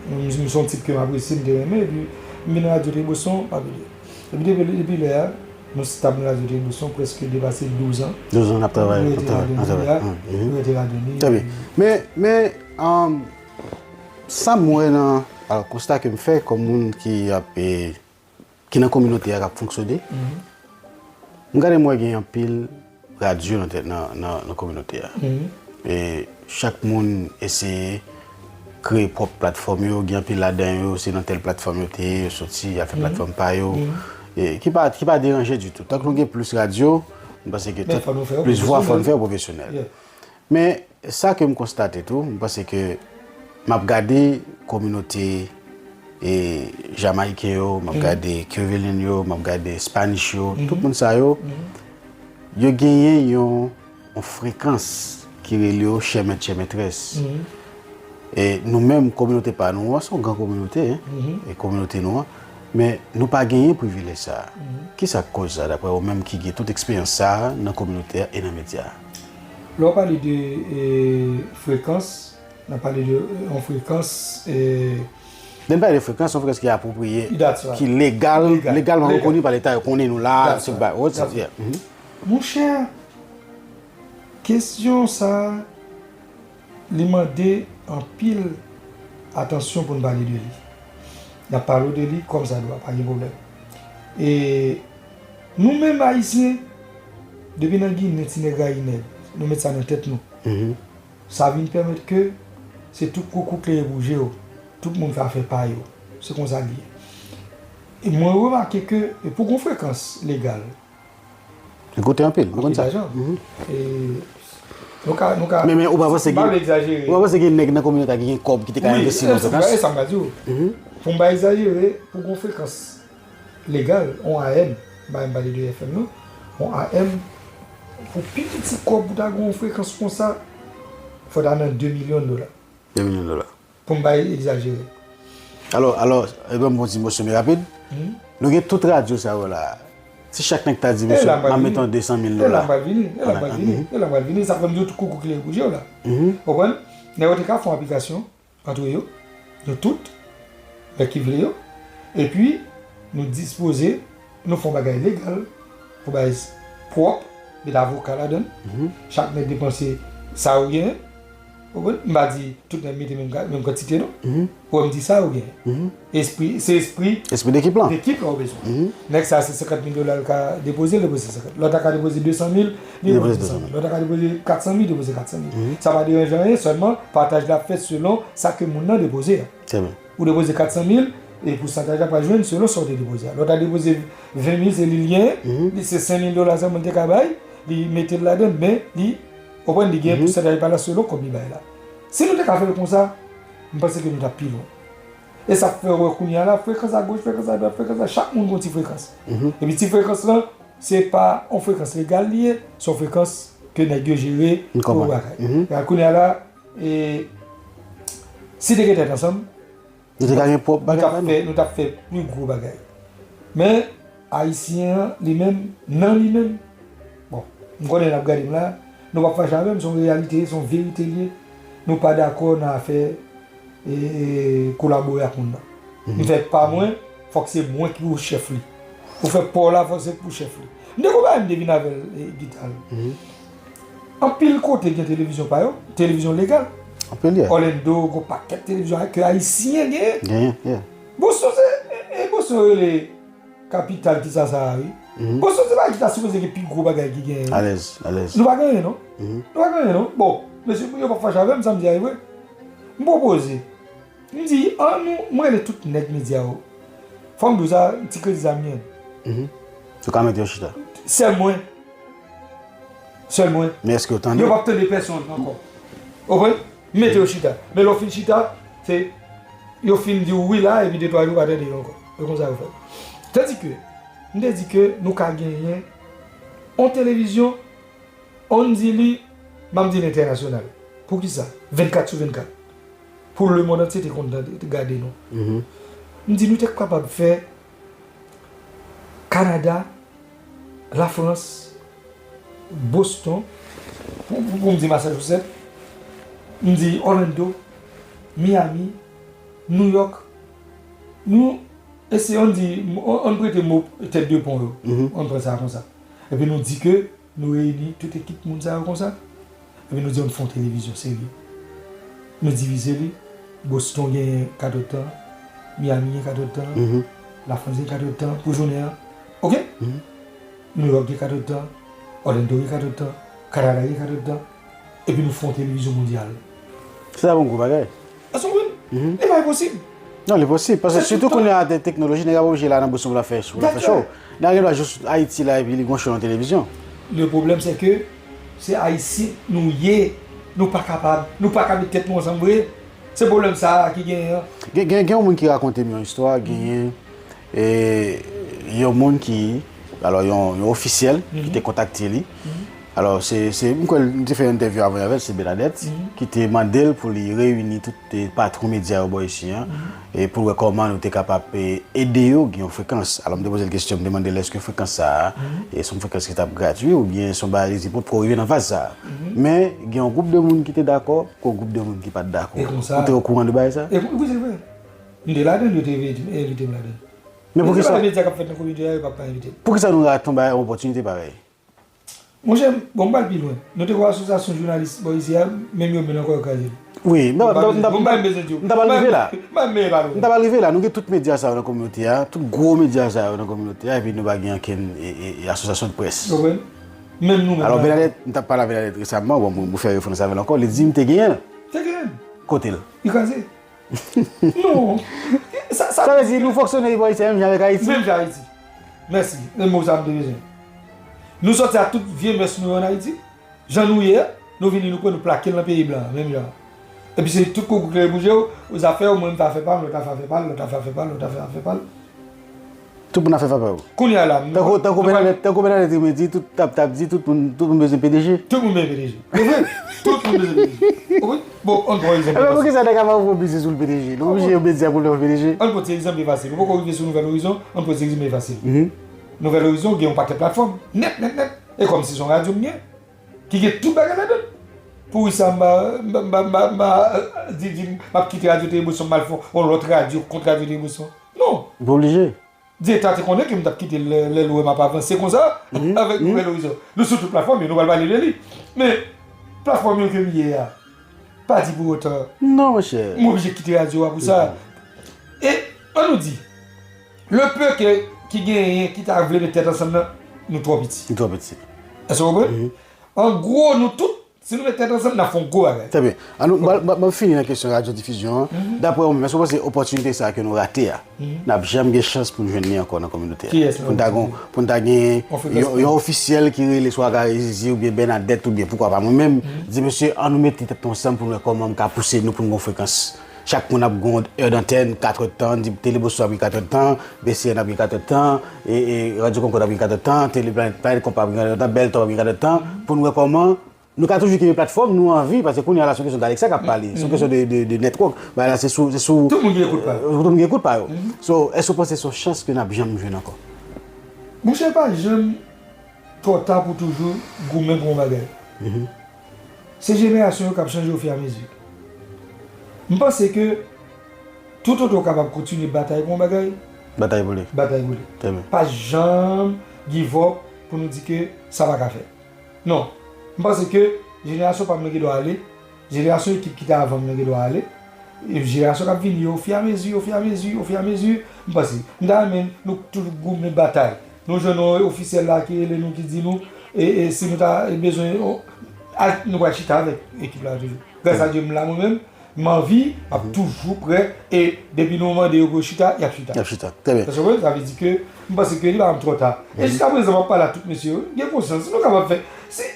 M, m se yon tip ke m apresye, m te renmen, epi m vin nan radyo Tele Boston, m ap ede. Epi depi, depi lè a, nou stab nan radyo Tele Boston prèske depase douz an. Douz an n ap travay, n ap travay, n ap travay. Nou rete ladan li. Trè byen. Men, men, um, sa m wè nan, alò, konsta ke m fè kòm moun ki ap, e, ki nan kominote a k ap fonksyone. M gade, m wè gen anpil radyo nan, nan, nan, nan kominote a. E chak moun eseye kreye pwòp platfòm yo, gen anpil ladan yo, se nan tèl platfòm yo te ye, yo soti, y ap fè platfòm pa yo. E ki pa, ki pa deranje ditou. Tank nou gen plis radyo, m panse ke tout, plis vwa, fò n fè yo pwofesyonèl. Men, sa ke m konstate tou, m panse ke m ap gade kominote, e, Jamayiken yo, m ap gade Kervilin yo, m ap gade Spanish yo, tout moun sa yo, yo genyen yon, yon frekans ki rele yo chè mèt, chè mètrès. E nou menm, kominote pa nou an, se yon gran kominote, en, e kominote nou an, men nou pa genyen privilèj sa a. Kisa k koz sa, daprè ou menm ki gen tout eksperyans sa a nan kominote a e nan medya a? Lè w pale de, e, frekans, n ap pale de, e, yon frekans, e, Lè n pale de frekans, yon frekans ki apwopriye, ki legal, legalman rekoni pa Leta, yo konnen nou la, se ba, wòt, se, yeah. Monchè, kesyon sa a, li mande anpil atansyon pou n pale de li. N ap pale w de li kòmsadwa, pa gen pwoblèm. E nou menm Ayisyen, depi nan Ginen, ti nèg a Inèg, nou met sa nan tèt nou. Sa vin pèmèt ke se tout koukou klere pou je w, tout moun fè afè pa yo. Se konsa l ye. E mwen remake ke, e pou gon frekans legal, Li koute anpil, nou konn sa. Anpil lajan. E nou ka, nou ka, men, men ou pa panse gen, m pa vle egzajere. Ou pa panse gen nèg nan kominote a ki gen kòb ki te ka envesti nan frekans? Wi, e sa m ka di w. Pou m pa egzajere, pou gon frekans legal, on A M, m pa menm pale de F M non, on A M, pou pi piti kòb pou ta gen yon frekans konsa, fò ta nan de milyon dola. De milyon dola. Pou m pa egzajere. Alò, alò, e ban m yon ti moso men rapid. Nou gen tout radyo sa yo la. Si chak nèg ta di, mesye, m ap mete yon de san mil dola. E la m pral vini, e la m pral vini, e la m pral vini. Sa fè m di w tout koukou klere pou je w la. Ou konprann? Nèg yo te ka fè yon aplikasyon antre yo, nou tout, nèg ki vle yo. Epi, nou dispoze, nou fè yon bagay legal pou bay pwòp, met avoka ladan l. Chak nèg depanse sa yo genyen. Ou konprann? M pa di tout nèg mete menm ka- menm kantite non. Ou wè m di sa yo genyen. Espri, se espri Espri dekip lan. Dekip lan ou bezwen. Nèg sa se senkant mil dola l ka depoze, l depoze senkant. Lòt la ka depoze de san mil, li depoze de san mil. Lòt la ka depoze kat san mil, depoze kat san mil. Sa pa deranje anyen, sèlman pataj la ap fèt selon sa ke moun nan depoze a. Ou depoze kat san mil, e pousantaj la pral jwenn selon sa w te depoze a. Lòt la depoze ven mil, se li l genyen, li se senk mil dola sèlman li te ka bay, li mete l ladan, men li, ou konprann, li gen pousantaj pa la selon kòb li bay la. Si nou te ka fè l konsa, m panse ke nou t ap pi lwen. E sa k fè w wè kounye a la, frekans agoch, frekans adwat, frekans la, chak moun gon ti frekans. Epi ti frekans lan, se pa yon frekans legal li ye, se yon frekans ke nèg yo jere pou bagay. Kounye a la, e, si te gen tèt ansanm, Nou te ka gen pwòp nou t bagay ap pa nou. Fè, nou t ap fè pli gwo bagay. Men, Ayisyen an, li menm, nan li menm, bon, m konnen n ap gade m la, nou p ap fache avè m, se yon reyalite, se yon verite l ye. Nou pa dakò nan afè, e, e, kolabore ak moun nan. M fè pa mwen, fòk se mwen ki pou chèf li. Pou fè pa w la, fòk se pou chèf li. M te gon bagay m te vin avè l, e, Guitar. Anpil kote gen televizyon pa yo, televizyon legal. Anpil, yeah. Orlando, gon pakèt televizyon ke Ayisyen genyen. Genyen, yeah. Boston se, e, e Boston rele kapital ti sa sa a, wi. Boston se pa ki ta sipoze gen pi gwo bagay ki genyen. Alèz, alèz. Nou pa genyen, non? Nou pa genyen, non? Bon, mesye, yo p ap fache avè m, sa m di a e vre. M pwopoze. M di, an nou, mwen rele tout nèg medya yo. Fò m di w sa, ti kredi sa m gen. Ou ka mete yo chita. Sèl mwen. Sèl mwen. Men èske yo tande? Yo p ap tande pèsonn ankò. Ou konprann? M mete yo chita. Men lè w fin chita, se yo fin di w wi la, epi de twa jou ou pa tande yo ankò. E konsa yo fè. Tandike, m te di ke nou ka genyen on televizyon, on di li, m ap di l entènasyonal. Poukisa? Vennkat sou vennkat. Pou lemonn antye te konn tande, te gade nou. M di nou te kapab fè Kanada, Lafrans, Boston, pou, pou, pou m di Massachusetts, m di Orlando, Miami, New York. Nou eseye, ann di, ann prete mo tèt de pon yo. Ann pran sa konsa. Epi nou di ke nou reyini tout ekip moun sa yo konsa. Epi nou di ann fè yon televizyon serye. Nou divize li. Boston gen katòz tan, Miami gen katòz tan, Lafrans gen katòz tan pou jounen an. Oke? New York gen katòz tan, Orlando gen katòz tan, Kanada gen katòz tan. Epi nou fè yon televizyon mondyal. Se ta pou yon gwo bagay. Èske w konprann? Li pa enposib. Non, li posib. Paske sitou kounye a, te- teknoloji, nèg ap oblije la nan Boston pou l ap fè, pou l ap fè show. Nèg gen dwa jis Ayiti la, epi li gon show nan televizyon. Le problème, c'est que se Ayisyen nou ye. Nou pa kapab, nou pa ka met tèt nou ansanm vre. Se pwoblèm sa a ki genyen an. Gen, gen, gen yon moun ki rakonte m yon istwa, genyen e, yon moun ki, alò, yon, yon ofisyèl ki te kontakte li. Alò, se, se, m kwè m te fè yon entèvyou avan avè l, se Bernadette, ki te mande l pou li reyini tout, e, patwon medya yo bò isi an, e pou l wè kòman nou te kapab, e, ede yo gen yon frekans. Alò, m te poze l kesyon, m te mande l èske frekans sa a, e, se yon frekans ki t ap gratui oubyen se yon bagay li te potko rive nan faz sa a. Men, gen yon gwoup de moun ki te dakò, gen yon gwoup de moun ki pa t dakò. Ou te okouran de bagay sa a? E wi, se vre. M te ladan l, yo te envite m ladan l. Men poukisa? Depi se pa medya k ap fèt nan kominote a, yo p ap pa envite m. Poukisa nou rate yon bagay, yon opòtinite parèy? Monchè, bon, m pral pi lwen. Nou te gon asosyasyon jounalis bò isi a, menm yo menm ankò yo kraze l. Wi, m ta pral rive la. M ta pral rive la. Nou gen tout medya sa yo nan kominote a, tout gwo medya sa yo nan kominote a, epi nou pa gen ankenn, e, e, e, asosyasyon de près. Ou konprann? Menm nou menm. Alò, Bernadette, m t ap pale a Bernadette resaman, bon, m, m fè referans avè l ankò, li di m te genyen l. Te genyen l. Kote l? Li kraze. Non. Sa, sa vle di nou fonksyone bò isi a menm jan avèk Ayiti? Menm jan Ayiti. Mèsi. Se mo sa m te bezwen. Nou sòti ak tout vye mès nou yo ann Ayiti. Jan nou ye a, nou vini nou pran nou plake l nan peyi blan an, menm jan. Epi se tout kou kout klere bouje w, ou zafè w, mwen m ta fè pa m, lòt la fè pa l, lòt la fè pa l, lòt la fè pa l. Tout moun ap fè fapè yo. Kounye a la, m Tankou, tankou nou pa Bernadette, tankou Bernadette Rimet di, tout tap tap di, tout moun, tout moun bezwen P D G. Tout moun bezwen P D G. E vre, tout moun bezwen P D G. Ou konprann? Bon, ann pran egzanp fasil. Ebyen, poukisa nèg ap fè yon biznis pou l P D G? Nou oblije medya pou l fè P D G? Ann pran ti egzanp fasil. Ou poko rive sou Nouvèl Orizon, ann pran ti egzanp fasil. Nouvèl Orizon gen yon pakèt platfòm. Nèt, nèt, nèt. E kòm si se yon radyo m gen, ki gen tout bagay ladan l. Poukisa m pa, m pa, m pa, m pa, m pa, euh, di, di, m ap kite Radyo Tele Boston, m al fè yon lòt radyo kont Radyo Tele Boston? Non. Ou pa oblije. Deta te konnen ke m t ap kite l lè, lè l wè m ap avanse konsa avèk Nouvèl Orizon. Nou sou tout platfòm yo, nou pral pale de li. Men, platfòm yo ke m ye a, pa di pou otan Non, monchè. M oblije kite radyo a pou sa. E, ann nou di, le peu ke, ki genyen, ki ta vle met tèt ansanm nan, nou twò piti. Nou twò piti. Èske w konprann? An gwo, nou tout, si nou met tèt ansanm, n ap fè yon gwo bagay. Trè byen. An nou, m ap, m ap, m ap fini nan kesyon radyo difizyon an. Daprè ou menm, èske w panse opòtinite sa a ke nou rate a, n ap janm gen chans pou n jwenn li ankò nan kominote a? Pou n ta gon, pou n ta gen yon, yon ofisyèl ki rele swa Gary Zizi oubyen Bènadèt oubyen poukwa pa mwen menm, di, mesye, an nou mete tèt nou ansanm pou n wè kòman m ka pouse nou pou n gon frekans. Chak moun ap gon è dantèn, kat èdtan, di Tele Boston ap gen kat èdtan, B C N ap gen kat èdtan, e, e Radyo Konkòd ap gen kat èdtan, Tele Planèt, Planèt Konpa ap gen kat èdtan, Bèl Top ap gen kat èdtan, pou n wè kòman nou ka toujou kenbe platfòm, nou anvi, paske kounye a la, se yon kesyon d Alexa k ap pale, se yon kesyon de, de, de network. Bagay la, se sou, se sou, tout moun gen kout pa yo. Tout moun gen kout pa yo. So, èske w panse se yon chans ke n ap janm jwenn ankò? Monchè, pa janm twò ta pou toujou goumen pou yon bagay. Se jenerasyon yo k ap chanje ofiramezi. M panse ke toutotan w kapab kontinye batay pou yon bagay, batay pou li. Batay pou li. Trè byen. Pa janm give up pou nou di ke sa pa ka fèt. Non. M panse ke jenerasyon pa m nan gen dwa ale, jenerasyon ekip ki te avan m nan gen dwa ale, e jenerasyon k ap vini yo, ofiramezi, ofiramezi, ofiramezi, m panse, m ta renmen nou toujou goumen batay. Nou jwenn yon ofisyèl la ki rele nou, ki di nou, e, e si nou ta bezwen, o, al, nou pral chita avèk ekip la toujou. Gras a Dye, m la mwen menm, m anvi, m ap toujou prè, e depi nou mande yo pou yo chita, y ap chita. Y ap chita. Trè byen. Èske w konprann? Sa vle di ke m panse ke li pa janm twò ta. E jiskaprezan, m ap pale a tout mesye yo, gen konsyans, nou kapab fè, si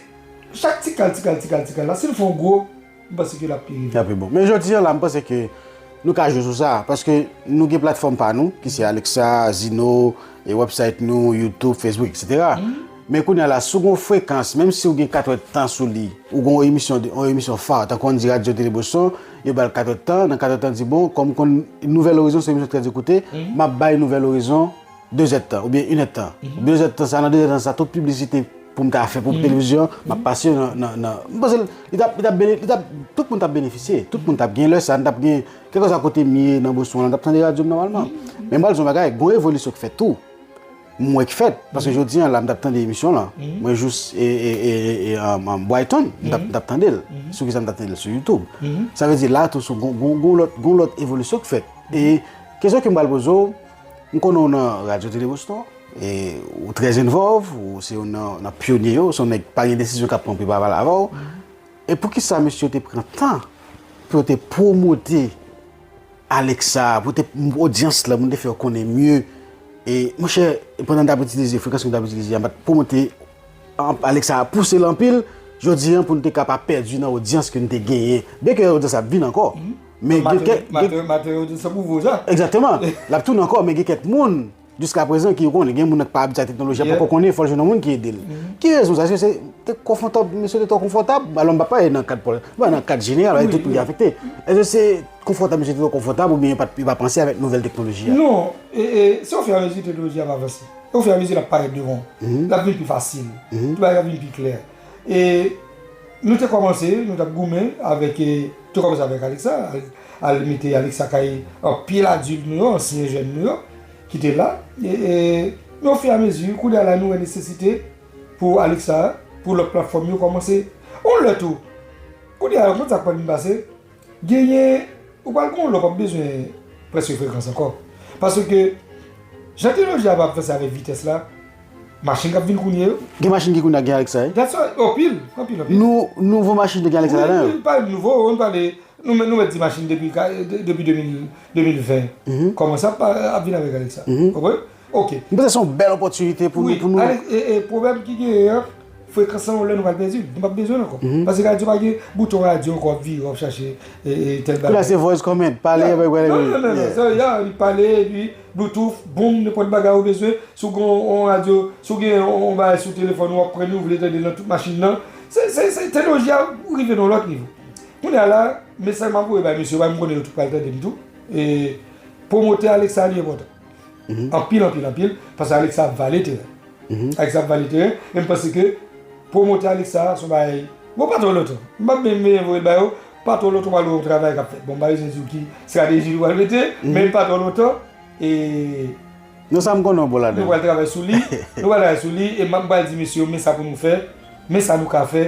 chak ti kal, ti kal, ti kal, ti kal la, si nou fè yon gwo, m panse ke l ap pi rive. L ap pi bon. Men jodi a la, m panse ke nou ka jwe sou sa, paske nou gen platfòm pa nou, ki se Alexa, Zeno, e website nou, YouTube, Facebook, et cetera. Men kounye a la, si w gen yon frekans, menm si w gen kat èdtan sou li, ou gen yon emisyon, de- yon emisyon fa, tankou ann di Radyo Tele Boston, yo ba l kat èdtan, nan kat èdtan di, bon, kòm m konn Nouvèl Orizon se yon emisyon trè ekoute, m ap bay Nouvèl Orizon de zèdtan, oubyen inèdtan. De zèdtan sa, nan de zèdtan sa, tout piblisite pou m ta fè pou televizyon, m ap pase nan, nan, nan, m panse l, li t ap, li t ap bene-, li t ap, tout moun t ap benefisye, tout moun t ap gen lè sa, n t ap gen, kèlkeswa kote m ye nan Boston an, n t ap tande radyo m nòmalman. Men m pral di w yon bagay, gon evolisyon k fèt tou. M wè k fèt, paske jodi a la, m t ap tande emisyon lan, mwen jis, e, e, e, e, e, um, um, Brighton, m t ap, m t ap tande l, sou kisa m t ap tande l, sou YouTube. Sa vle di, la tou, sou gon, gon, gon lòt, gon lòt evolisyon k fèt. E kesyon ke m pral poze w, m konnen w nan Radyo Tele Boston, e ou trè involve, ou se youn nan, nan pyonye yo, se yon nèg pa gen desizyon k ap pran pou li pa pale avè w. E poukisa mesye yo te pran tan pou yo te pwomote Alexa, pou te, odyans lan, pou te fè yo konnen mye? E, monchè, pandan n t ap itilize frekans ke n t ap itilize a, m pa t pwomote an-, Alexa a pouse l anpil, jodi a, pou n te ka pa pèdi nan odyans ke n te genyen. Byenke odyans la ap vin ankò, men gen kèk, gen, Egzakteman. L ap tounen ankò, men gen kèk moun, jiskaprezan, ki konnen, gen moun nan ki pa abitye ak teknoloji a, poko konnen, fò l jwenn yon moun ki ede l. Ki rezon sa? Èske se te konfòtab, mesye te twò konfòtab? Alò, m pa pale nan kad pòl, m pale nan kad jeneral, tout moun ki afekte. Èske se konfòtab, mesye te twò konfòtab, oubyen yo pa, yo pa panse avèk nouvèl teknoloji a? Non, e, e, se ofiramezi teknoloji a ap avanse. E ofiramezi l ap parèt devan w. L ap vin pi fasil. Tout bagay ap vin pi klè. E nou te kòmanse, nou t ap goumen avèk, e, te kòmanse avèk Alexa, al, al mete Alexa kay anpil adilt nou yo, ansyen jèn nou yo, ki te la. E, e, men ofiramezi, kounye a la, nou wè nesesite pou Alexa, pou lòt platfòm yo kòmanse. Yon lè tou, kounye a, konn sa k pral vin pase? Genyen, ou pral gen yon lè w p ap bezwen prèske frekans ankò. Paske, jan teknoloji a ap avanse avèk vitès la, machin k ap vin kounye yo. Gen machin ki kounye a gen Alexa, wi. That's why, anpil, anpil, anpil. Nou, nouvo machin te gen Alexa ladan yo? Wi, wi, pa nouvo, nou pale, nou, nou mèt di machin depi, depi de mil, de mil ven. Kòmanse ap, ap vin avèk Alexa. Ou konprann? Ok. M panse se yon bèl opòtinite pou nou, pou nou. Wi, e, e, pwoblèm ki genyen an, frekans lan, yon lè nou pral pèdi l. Nou p ap bezwen l ankò. Paske radyo pa gen bouton radyo ankò, w ap vire, w ap chache, e, e, tèl bagay. Kounye a se voice command, pale, yeah, pale, non, non, non, non, yeah. So, yeah, li pale, epi Bluetooth, boom, nenpòt bagay ou bezwen. Si w gen yon, yon radyo, si w gen yon, yon bagay sou telefòn ou, w ap pran li, ou vle tande l nan tout machin nan. Se, se, se, teknoloji a rive nan yon lòt nivo. Kounye a la, mesaj m ap voye bay mesye yo, bay m konnen yo tout pral tande m tou. E pwomote Alexa li enpòtan. Anpil, anpil, anpil, paske Alexa ap vale teren. Alexa ap vale teren, e m panse ke pwomote Alexa se yon bagay, bon, pa twò lontan. M p ap menm voye l ba yo, pa twò lontan w pral wè yon travay k ap fèt. Bon, m pa bezwen di w ki estrateji nou pral mete, men pa twò lontan, e Non, sa m konnen w bon ladan. Nou pral travay sou li. Nou pral travay sou li e m pral di mesye yo men sa pou nou fè, men sa nou ka fè.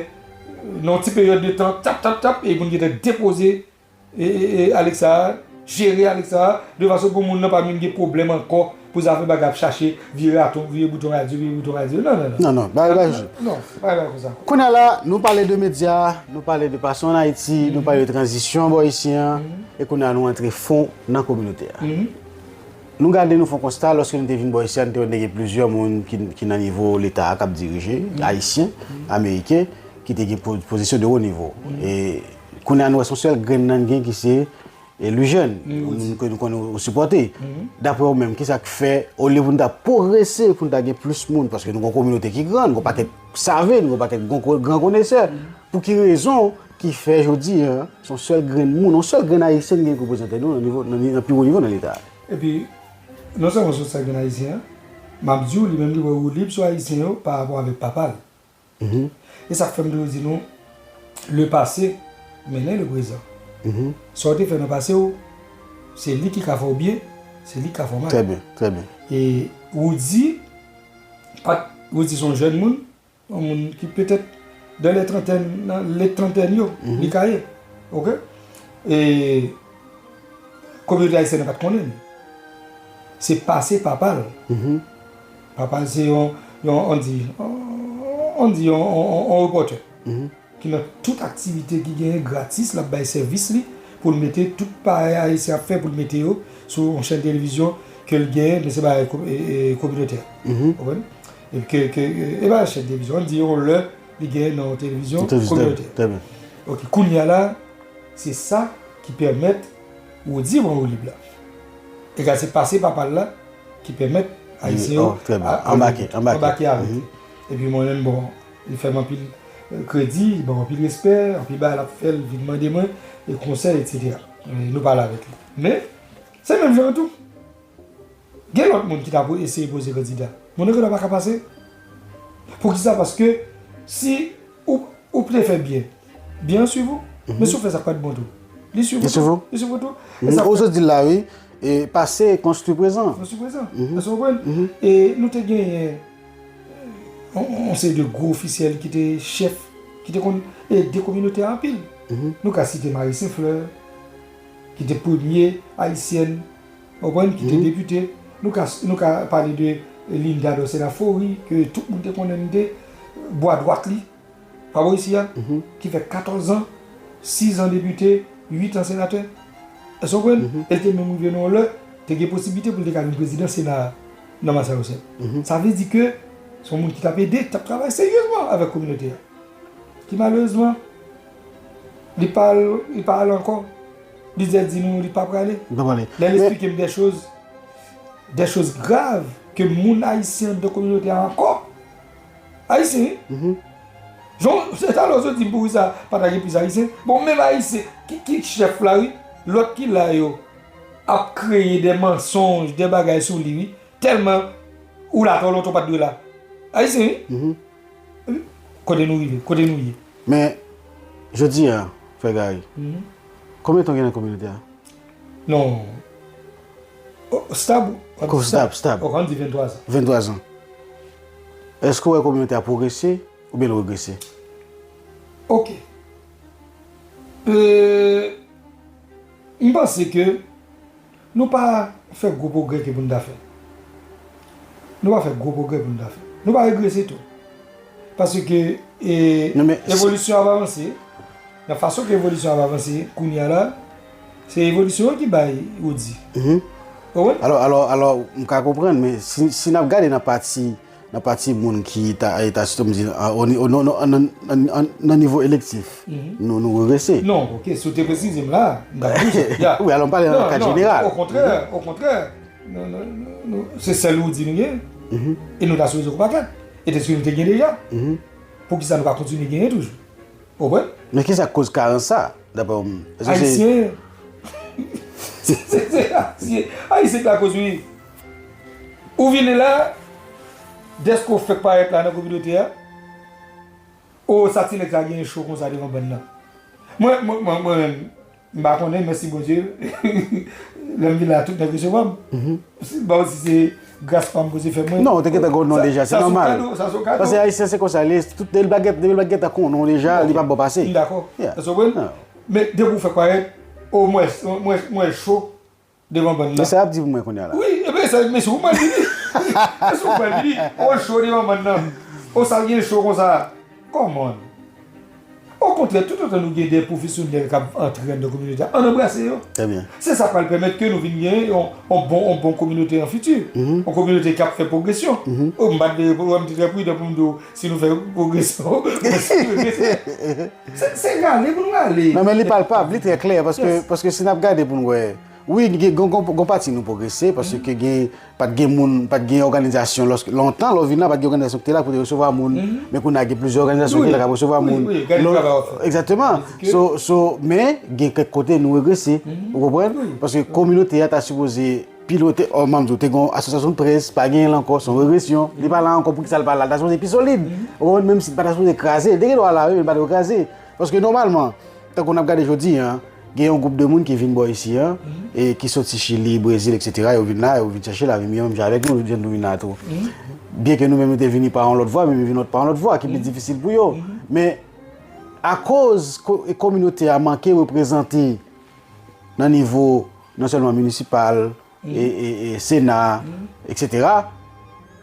Nan yon ti peryòd de tan, tap, tap, tap, e pou n gentan depoze e, e, e, Alexa, jere Alexa, de fason pou moun nan pa menm gen pwoblèm ankò pou zafè bagay ap chache vire aton, vire bouton radyo, vire bouton radyo. Non, non, non. Non, non, bagay pa jwe. Non, bagay pa konsa. Kounye a la, nou pale de medya, nou pale de pase an Ayiti, nou pale de tranzisyon bò isi an, e kounye a nou antre fon nan kominote a. Nou gade, nou fè yon konsta, lòske nou te vin bò isi a, nou te wè te gen plizyè moun ki, ki nan nivo Leta a k ap dirije, ayisyen, ameriken, ki te gen po- pozisyon de wo nivo. E kounye a, nou wè se yon sèl grenn nan gen ki se e Lujèn, moun ke nou konnen ou sipòte. Daprè ou menm, kisa k fè, olye pou nou ta pwogrese, pou nou ta gen plis moun, paske nou gen yon kominote ki gran, nou gen yon pakèt save, nou gen yon pakèt gran, gran konesè, pou ki rezon ki fè jodi a, se yon sèl grenn moun, yon sèl grenn ayisyen ki gen reprezante nou nan nivo, nan, nan pi wo nivo nan Leta a? Epi, non sèlman se yon sèl grenn ayisyen an, m ap di w, li menm li wè woulib sou ayisyen yo pa rapò avèk papa l. E sa k fè m toujou di nou, le passé mennen le présent. Sa w te fè nan pase w, se li ki ka fè w byen, se li ki ka fè w mal. Trè byen, trè byen. E Roody, pa t, Roody se yon jèn moun, yon moun ki petèt dans les trentaines, nan late trentaines yo, li ka ye. Oke? E kominote ayisyèn nan pa t konnen l. Se pase papa l. Papa l se yon, yon, on di, on di yon, yon, yon, yon repòtè ki nan tout aktivite ki genyen gratis, l ap bay sèvis li pou l mete tout bagay ayisyen ap fè, pou l mete yo sou yon chèn televizyon ke l genyen, men se bagay ko- e- e- kominotè. Ou konprann? E ke, ke, e pa chèn televizyon, on di yon lè li genyen nan yon televizyon kominotè. Trè byen. Oke, kounye a la, se sa ki pèmèt Roody pran woulib la. Egal, se pase papa l la ki pèmèt Ayisyen yo anbake, anbake avèk li. Epi mwen menm, bon, li fè m anpil kredi, li ban m anpil respè, anpil bagay l ap fè, l vin mande mwen e konsèy, etsetera. Nou pale avèk li. Men, se menm jan an tou. Gen lòt moun ki ta eseye poze kandida. Moun nan genlè pa ka pase. Poukisa? Paske si ou, ou te fè byen, byen an swiv ou. Men si w fè sa k pa t bon tou, li swiv ou tou. Li swiv ou tou. Ou sot di l la, wi. E pase konstwi prezan. Konstwi prezan. Èske w konprann? E nou te genyen yon, yon seri de gwo ofisyèl ki te chèf, ki te konn ede kominote a anpil. Nou ka site Marie Saint-Fleur, ki te premye ayisyèn, ou konprann, ki te depite. Nou ka, nou ka pale de Linda Dorcé Laforie, ke tout moun te konnen li te bwa dwat li pa bò isi a, ki fè katòz an, sis an depite, uit an senatè. Èske w konprann? E l te menm rive nan yon lè, te gen posiblite pou l te ka vin prezidan Sena a nan Massachusetts. Sa vle di ke se yon moun ki t ap ede, ki t ap travay seryezman avèk kominote a. Ki malerezman, li pa al, li pa al ankò. Li te di nou li pa prale. Li pa prale. Lè l eksplike m de choz, de choz grav ke moun ayisyen anndan kominote a ankò. Ayisyen, wi. Jan, se talè w sot di m poukisa pa ta gen plis ayisyen. Bon, menm ayisyen, ki, ki chèf la, wi, lòt ki la yo ap kreye de mansonj, de bagay sou li, wi. Tèlman ou la twò lontan w pa t dwe la. Ayisyen, wi. Kote nou rive, kote nou ye. Men, jodi a, frè Gary, konbyen tan w gen nan kominote a? Non. Oh, stab. Stab, stab. Ok, ann di venntwa zan. Venntwa zan. Èske w wè kominote a pwogrese oubyen l regrese? Ok. Euh, m panse ke nou pa fè gwo pwogrè ke pou n ta fè. Nou pa fè gwo pwogrè pou n ta fè. Nou pa regrese tou. Paske, e, evolisyon ap avanse. Nan fason ke evolisyon ap avanse kounye a la, se evolisyon an ki bay Roody. Ou konprann? Alò, alò, alò, m ka konprann, men si, si n ap gade nan pati, nan pati moun ki ta, e, ta sitou m di, a, o ni-, o, non, non, nan, nan, nan, nan nivo elektif, nou, nou regrese. Non, ok, si w te presize m la, m t ap di w sa. Wi, alò, m pale nan kad jeneral. Non, non, okontrè, okontrè. Nou, nou, nou, nou, se sèl Roody nou gen. E nou ta sou rezo kou pakèt. E te si nou te gen deja. Poukisa nou pa kontinye genyen toujou? Ou konprann? Men kisa k koz karans sa, daprè w menm? Èske se Ayisyen? Se, se, se Ayisyen. Ayisyen k lakoz, wi. Ou vini la, dèske w fèk parèt la nan kominote a, o, sa ti nèg sa genyen cho konsa devan bann nan. Mwen, mwen, mwen, mwen menm, m pa konnen, mèsi Bondye, lè m vin la, tout nèg resevwa m. Si, bon, si se Gras pa m poze fè mwen. Non, ou te gentan gen yon non deja, se nòmal. Sa se yon kado, sa se yon kado. Paske Ayisyen se konsa, li, tout depi l pa gen, depi l pa gentan konn ou deja, li pa ba w pase. M dakò. Yeah. Èske w konprann? Men depi w fè parèt, o mwen, mwen, mwen cho devan bann nan. Men sa y ap di pou mwen kounye a la. Wi, e ben sa, men se ou pral vini. Men se ou pral vini. O cho devan bann nan. O sa l gen cho konsa. Come on. Okontrè, toutotan nou gen de pwofesyonèl k ap antre anndan kominote a, ann anbrase yo. Trè byen. Se sa k pral pèmèt ke nou vin gen yon, yon bon, yon bon kominote an fiti. Yon kominote k ap fè pwogresyon. O, m pa t vle, m te trè pridan pou m di w, si nou fè pwogresyon, se, se rale pou nou rale. Non, men li palpab, li trè klè, paske, paske si n ap gade pou n wè, wi, gen, gen, gen, gen pati nou pwogrese, paske gen, pa t gen moun, pa t gen òganizasyon, lòske, lontan, lè w vin la, pa t gen òganizasyon ki te la pou te resevwa moun, men kounye a gen plizyè òganizasyon ki la k ap resevwa moun. Wi, wi, gade travay w ap fè. Egzakteman. So, so, men, gen kèk kote nou regrese, ou konprann? Paske kominote a ta sipoze pilote, o, m ap di w, te gen yon asosyasyon de près, pa genyen l ankò, se yon regresyon. Li pa la ankò, poukisa l pa la? L ta sipoze pi solid. Ou konprann? Menm si l pa ta sipoze kraze, li te gen dwa la, wi, men li pa dwe kraze. Paske nòmalman, tankou n ap gade jodi a, gen yon gwoup de moun ki vin bò isi a, e ki soti Chili, Brezil, etsetera, yo vin la, yo vin chèche lavi miyò menm jan avèk nou, yo vin nou vin la tou. Byenke nou menm nou te vini pa yon lòt vwa, men yo vin pa yon lòt vwa ki pi difisil pou yo. Men akoz ko-, kominote a manke reprezante nan nivo non sèlman minisipal, e, e, e Sena, etsetera,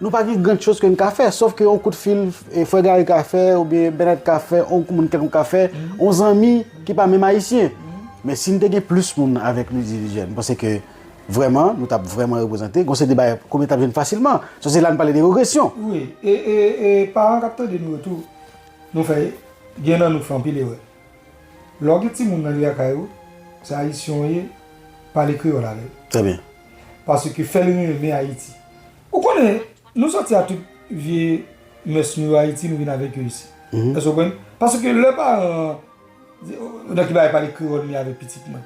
nou pa gen gran choz ke n ka fè, sòf ke yon kout fil, e, frè Gary ka fè, oubyen Bernard ka fè, yon moun kèlkonk ka fè, yon zanmi ki pa menm ayisyen. Men si n te gen plis moun avèk nou, di jèn, m panse ke vrèman, nou t ap vrèman reprezante, gon seri de bagay, kominote t ap jwenn fasilman. So, se la n pale de regresyon. Wi, e, e, e paran k ap tande nou yo tou, nou fè, gen nan nou k fè anpil erè. Lè w gen timoun nan li lakay ou, se ayisyen w ye, pale kreyòl avè l. Trè byen. Paske fè l renmen Ayiti. Ou konnen, nou sòti ak tout vye mès nou yo Ayiti, nou vin avèk yo isi. Èske w konprann? Paske lè paran an, nan ki bagay pale kreyòl m ye avèk pitit mwen?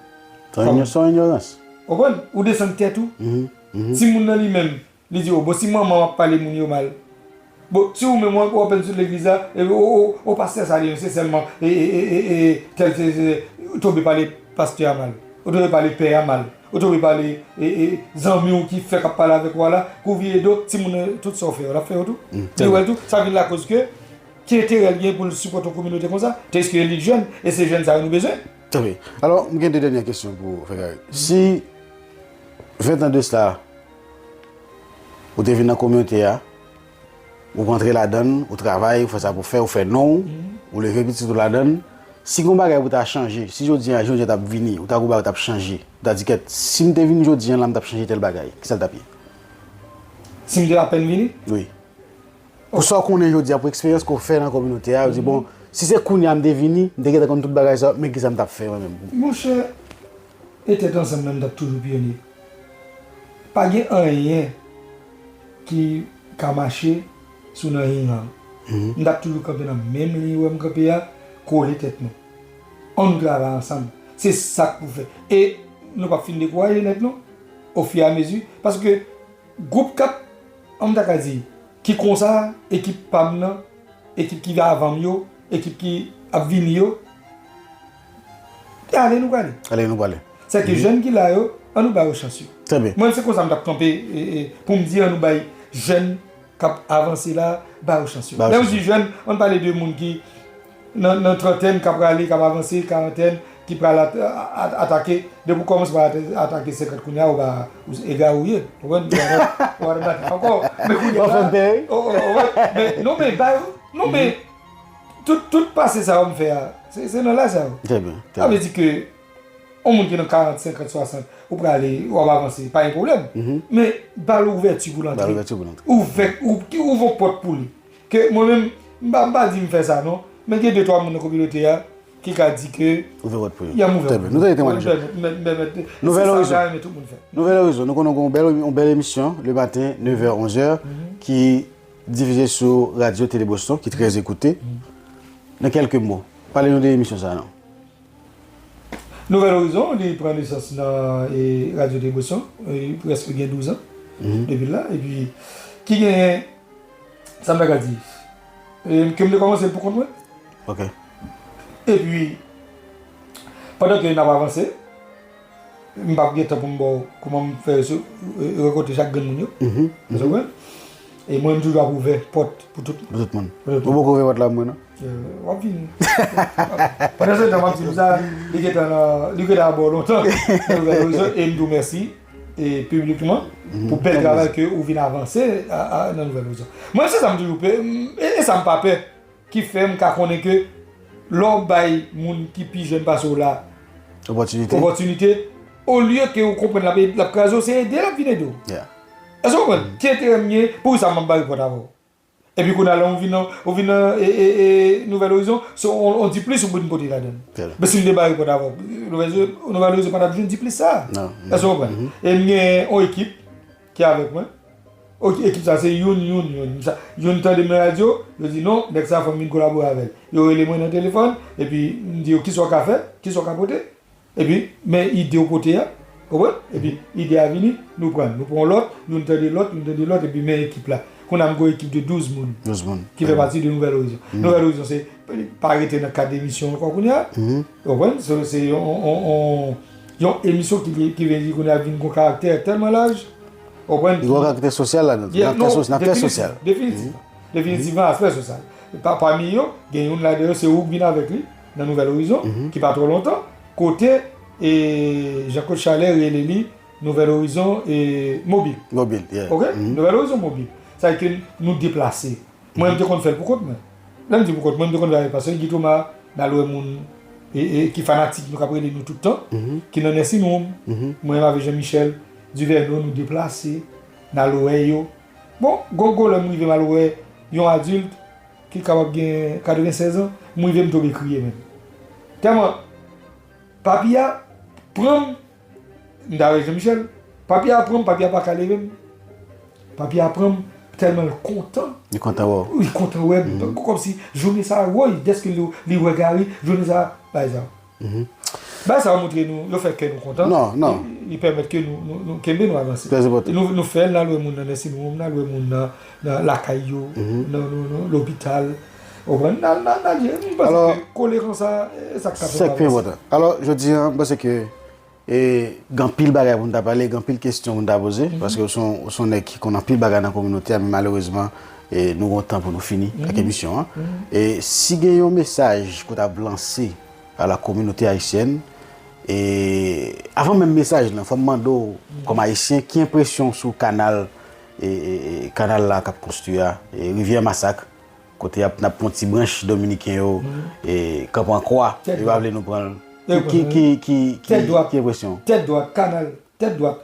Se yon inyorans. Ou konprann? Ou desann tèt ou. Timoun nan li menm, li di, o, bon, si manman w ap pale moun yo mal, bon, si ou menm w ap, w ap antre sou legliz la, epi o, o, o, pastè sa li menm, se sèlman, e, e, tèl, se, se, ou tonbe pale pastè a mal, ou tonbe pale pè a mal, ou tonbe pale, e, e, zanmi w ki fèk ap pale avèk ou a la, kou w vire do, timoun nan, tout sa w fè yo, l ap fè yo tou. Li wè l tou, sa vin lakoz ke, ki enterè l gen pou l sipòte yon kominote konsa, tandis ke li jèn, e se jèn sa yo nou bezwen. Trè byen. Alò, m gen de dènye kesyon pou w, frè Gary. Si ven tan de sila, ou te vin nan kominote a, ou rantre ladan l, ou travay, ou fè sa pou w fè, ou fè non w, ou leve pitit ou ladan l. Si gon bagay pou ta chanje, si jodi a, jodi a t ap vini, ou ta gon bagay ou t ap chanje, ou ta di, kèt, si m te vin jodi a la, m t ap chanje tèl bagay, kisa l t ap ye? Si m te apèn vini? Wi. Pou sa w konnen jodi a, pou eksperyans ke w fè nan kominote a, ou di, bon, si se kounye a m te vini, m te gentan konn tout bagay sa, men kisa m t ap fè mwen menm? Monchè, e tèt ansanm nan, m t ap toujou pyonye. Pa gen anyen ki ka mache si w nan yin yang. M t ap toujou kanpe nan menm liy ou wè m kanpe a, kole tèt nou. Ann nou travay ansanm. Se sa k pou fèt. E nou p ap fin dekouraje nèt non, ofiramezi, paske gwoup k ap, an m ta ka di, ki konsa, ekip pa m nan, ekip ki avan m yo, ekip ki ap vini yo, e ale nou prale. Ale nou prale. Sèke jèn ki la yo, ann nou ba yo chans yo. Trè byen. Mwen, se konsa m t ap kanpe, e, e, pou m di ann nou bay jèn k ap avanse la, ba yo chans yo. Lè nou di jèn, ann pale de moun ki nan, nan trantèn, k ap rale, k ap avanse, karantèn, ki pral at-, a-, a-, atake. Depi w kòmanse pral at-, atake senkant kounye a, ou pa, ou egare ou ye. Ou konprann? Ou pa, ou pa nan batay ankò. Men kounye a la, o, o, o, men, non, men, ba yo, non, men, tout, tout pase sa yo m fè a, se, se nan laj sa yo. Trè byen, trè byen. Sa vle di ke yon moun ki nan karant, senkant, swasant, ou prale, w ap avanse, pa gen pwoblèm. Men, ba l ouvèti pou l antre. Ba l ouvèti pou l antre. Ouvè, ou, ki ouvè yon pòt pou li. Ke mwen menm, m pa, m pa di m fè sa non, men gen de twa moun nan kominote a ki ka di ke y ap ouvè pòt pou yo. Trè byen. Nou tande temwayaj yo. Nouvèl Orizon. Nouvèl Orizon, nou konnen gen yon bèl, yon bèl emisyon le maten, nevè, onzè, ki divize sou radyo Tele Boston, ki trè ekoute. Nan kèlke mo, pale nou de emisyon sa a non. Nouvèl Orizon, li pran nesans nan, e, radyo Tele Boston, e, prèske gen douz an depi l la, epi ki genyen, sa m ta ka di, e, ke m te kòmanse l pou kont mwen. Ok. Epi, pandan ke n ap avanse, m p ap gen tan pou m ba w kòman m fè reso- re- rekontre chak grenn moun yo. Èske w konprann? E mwen, m toujou ap ouvè pòt pou tout moun. Pou tout moun. Pou tout moun. Ou poko ouvè pòt la pou mwen, non? Euh, w ap vini. Pandan se tan, m ap di nou sa, li gentan nan, li gentan ap ba w lontan. Nan Nouvèl Orizon, e m di w mèsi, e piblikman, pou bèl travay ke ou vin avanse a, a, nan Nouvèl Orizon. Mwen, se sa m toujou pè, m- e, e sa m pa pè, ki fè m ka konnen ke lè w bay moun ki pi jèn pase w la Opòtinite. Opòtinite, olye ke ou konprann l ap, l ap kraze w, se ede l ap vin ede w. Yeah. Èske w konprann? Ki enterè m gen, poukisa m ap bare pòt avè w? Epi kounye a la, ou vin nan, ou vin nan e, e, e, Nouvèl Orizon, se on, on diplis ou vin pote ladan l. Trè byen. Men si m te bare pòt avè w, Nouvèl, Nouvèl Orizon pa t ap jwenn diplis sa a. Non. Èske w konprann? E m gen on ekip ki avèk mwen. Ok, ekip sa se youn, youn, youn. Sa, youn tande m nan radyo, yo di non, nèg sa fò m vin kolabore avè l. Yo rele mwen nan telefòn, epi m di yo kisa w ka fè, kisa w ka pote. Epi, men ide w pote a, konprann? Epi, ide a vini, nou pran l. Nou pran lòt, youn tande lòt, youn tande lòt, epi men ekip la. Kounye a m gen yon ekip de douz moun Douz moun. Ki fè pati de Nouvèl Orizon. Nouvèl Orizon se pa rete nan kad emisyon ankò kounye a. Ou konprann? Se, se yon, yon, yon, yon emisyon ki, ki vle di kounye a vin gon karaktè tèlman laj. Ou konprann? Li gen yon karaktè sosyal ladan. Yeah, nan aktè non, sos- nan aktè definitivman, sosyal. Definitivman. Definitivman, aspè sosyal. Pa- pami yo, gen youn ladan yo, se ou k vin avèk li nan Nouvèl Orizon, ki pa twò lontan, kote e Jean Claude Chalè rele li Nouvèl Orizon e Mobil. Mobil, yeah. Ok? Nouvèl Orizon Mobil. Sa vle di ke nou deplase. Mwen, m te konn fè l pou kont mwen. Lè m di pou kont mwen, m te konn fè avèk pastè Guy Thomas, n al wè moun e, e, ki fanatik nou, k ap rele nou tout tan, ki nan Nèsinwonm. Mwen menm avèk Jean Michel Duverneau, nou deplase, n al wè yo. Bon, gon, gon lè m rive m al wè yon adilt ki kapab gen katrevennsèz an, m rive m tonbe kriye menm. Tèlman, papi a pran m, m t avèk Jean Michel, papi a pran m, papi a pa ka leve m. Papi a pran m, tèlman l kontan. Li kontan wè w. Li kontan wè m. Kòmsi jounen sa a, woy, dèske li, li wè Gary, jounen sa a, bay sa. Bay sa yo montre nou, yo fè kè nou kontan. Non, non. Li, li pèmèt ke nou, nou, nou kenbe, nou avanse. Trè enpòtan. Nou, nou fè l, n al wè moun nan Nèsinwonm, n al wè moun nan, nan lakay yo, nan, nan, nan lopital. Ou konprann? N al, n al, n al, m panse ke kole konsa, e sa k ka fè nou avanse. Alò, jodi a, m panse ke e gen anpil bagay pou n ta pale, gen anpil kesyon pou n ta poze, paske ou se yon, ou se yon nèg ki konn anpil bagay nan kominote a, men malerezman, e nou gen yon tan pou nou fini ak emisyon an. E si gen yon mesaj ke w ta vle lanse a la kominote ayisyèn, e avan menm mesaj lan, fò m mande w, kòm ayisyen, ki enpresyon w sou kanal, e, e, e, kanal la k ap konstwi a, e Rivyè Masak, kote y ap, n ap pran ti branch dominiken yo, e, k ap pran kwa, yo pa vle nou pran l. Ki, ki, ki, ki, ki, ki enpresyon w? Tèt dwat, kanal, tèt dwat.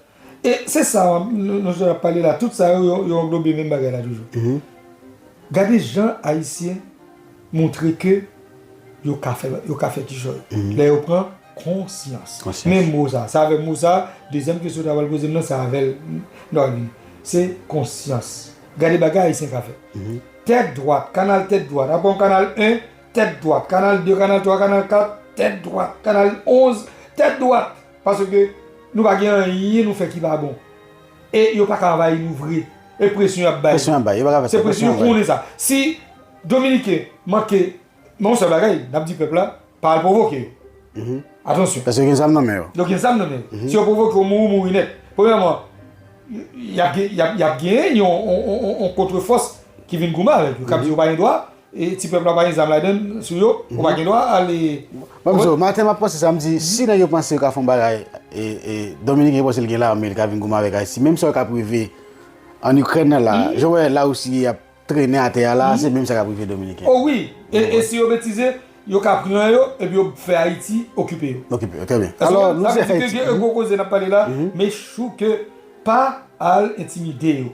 E se sa, nou, nou ap pale la, tout sa yo, yo, yo anglobe menm bagay la toujou. Gade jan Ayisyen montre ke yo ka fè, yo ka fè kichòy. Lè yo pran konsyans. Konsyans. Men mo sa, se avèk mo sa, dezyèm kesyon w ta pral poze m nan, se avè l, non, se konsyans. Gade bagay Ayisyen ka fè. Tèt dwat, kanal tèt dwat. Apre yon kanal en, tèt dwat. Kanal de, kanal twa, kanal kat, tèt dwat. Kanal onz, tèt dwat. Paske nou pa gen anyen nou fè ki pa bon. E yo pa ka anvayi nou vre. E presyon y ap bay. Presyon y ap bay, yo pa ka fè sa. Se presyon, yo konnen sa. Si Dominiken manke, men yon sèl bagay, n ap di pèp la, pa al pwovoke yo. Atansyon. Paske yo gen zam nan men yo. Yo gen zam nan men yo. Si yo pwovoke yo, mouri, mouri nèt. Premyèman, y ap gen, y ap, y ap gen yon, yon, yon, yon kontrefòs ki vin goumen avèk yo, k ap di yo pa gen dwa, e ti pèp la pa gen zam ladan l, sou yo, ou pa gen dwa ale. Mwen, m di w, maten m ap panse sa, m di, si nèg yo panse yo ka fè yon bagay, e, e Dominiken panse l gen lame, l ka vin goumen avèk Ayiti, menm sa yo k ap rive ann Ikrèn nan la, jan w wè Larisi ap trennen atè a la, se menm sa k ap rive Dominiken. O wi, e, e si yo betize, yo ka pran yo, epi yo fè Ayiti okipe yo. Okipe yo, trè byen. Alò, nou se Ayiti. Sa vle di ke gen gwo koze n ap pale la, men chou ke pa al entimide yo.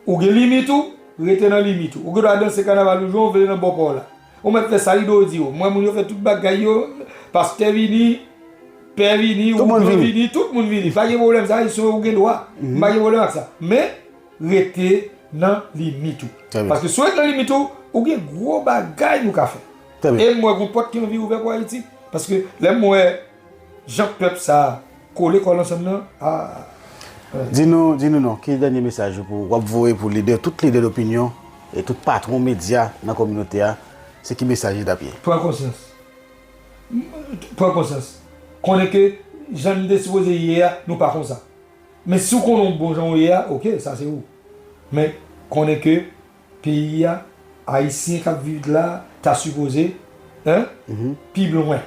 Ou gen limit ou, rete nan limit ou. Ou gen dwa danse kanaval ou jan w vle nan bò pa w la. Ou mèt fè sa lidè w di w. M wè moun yo fè tout bagay yo, pastè vini, pè vini, ou vini, tout moun vini. Pa gen pwoblèm sa, se ou gen dwa. M pa gen pwoblèm ak sa. Men, rete nan limit ou. Trè byen. Paske si w ret nan limit ou, ou gen gwo bagay nou ka fè. Trè byen. E m wè gon pòt ki anvi ouvè pou Ayiti. Paske lè m wè jan pèp sa a kole kò l ansanm nan, a. Di nou, di nou non, ki dènye mesaj ou pou, w ap voye pou lidè, tout lidè dopinyon e tout patwon medya nan kominote a, se ki mesaj li t ap ye? Pran konsyans. Pran konsyans. Konnen ke Jan n te sipoze ye a, nou pa konsa. Men si w konnen w bon jan w ye a, oke, sa se ou. Men konnen ke peyi a, Ayisyen k ap viv la, ta sipoze, en, pi lwen.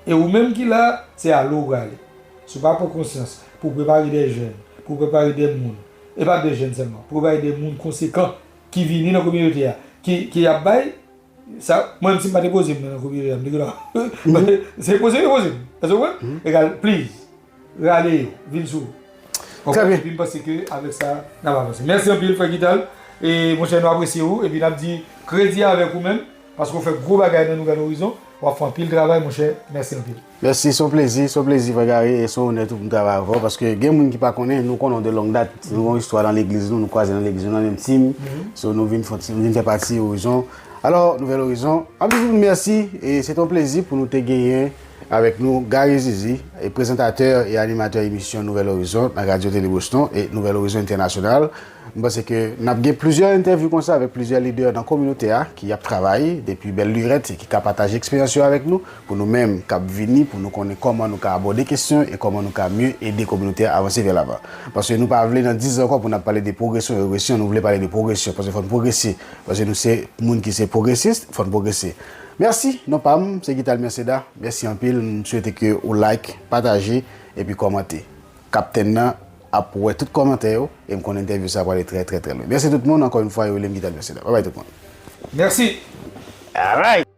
E ou menm ki la, se ale w prale. Si w pa pran konsyans pou w prepare de jèn, pou w prepare de moun, e pa de jèn sèlman, pou w prepare de moun konsekan ki vini nan kominote a, ki, ki ap bay, sa, mwen menm si m pa te poze m nan kominote a, m te gentan, se poze m, poze m. Èske w konprann? Egal, please. Rale yo, vin sou ou. Trè byen. Epi m panse ke avèk sa, n ap avanse. Mèsi anpil, frè Guital. E monchè, nou apresye ou. Epi n ap di kredi avèk ou menm, paske w fè gwo bagay nan Nouvèl Orizon. W ap fè anpil travay, monchè. Mèsi anpil. Mèsi, se yon plezi, se yon plezi, frè Gary, e se yon onè tou pou m travay avè w, paske gen moun ki pa konnen, nou konnen w de long dat, nou gen yon istwa nan legliz nou, nou kwaze nan legliz nou, nan menm tim. So, nou vin fè, nou vin fè pati Orizon. Alò, Nouvèl Orizon, anpil moun mèsi, e se te yon plezi pou nou te genyen avèk nou Gary Zizi, e prezantatè e animatè emisyon Nouvèl Orizon nan Radyo Tele Boston e Nouvèl Orizon Entènasyonal. M panse ke n ap gen plizyè entèvyou konsa avèk plizyè lidè nan kominote a ki ap travay depi bèl lirèt e ki ka pataje eksperyans yo avèk nou, pou nou menm k ap vini, pou nou konnen kòman nou ka abòde kesyon e kòman nou ka mye ede kominote a avanse vè lavan. Paske nou pa vle nan diz zan ankò pou n ap pale de pwogresyon e regresyon, nou vle pale de pwogresyon, paske fò n pwogrese. Paske nou se moun ki se pwogresis, fò n pwogrese. Mèsi, non pa m, se Guital Merceda. Mèsi anpil, m swete ke ou like, pataje, epi kòmante. Kaptèn nan ap wè tout kòmantè yo, e m konnen entèvyou sa a prale trè, trè, trè lwen. Mèsi tout moun, ankò yon fwa, yo rele m Guital Merceda. Babay tout moun. Mèsi. Alright.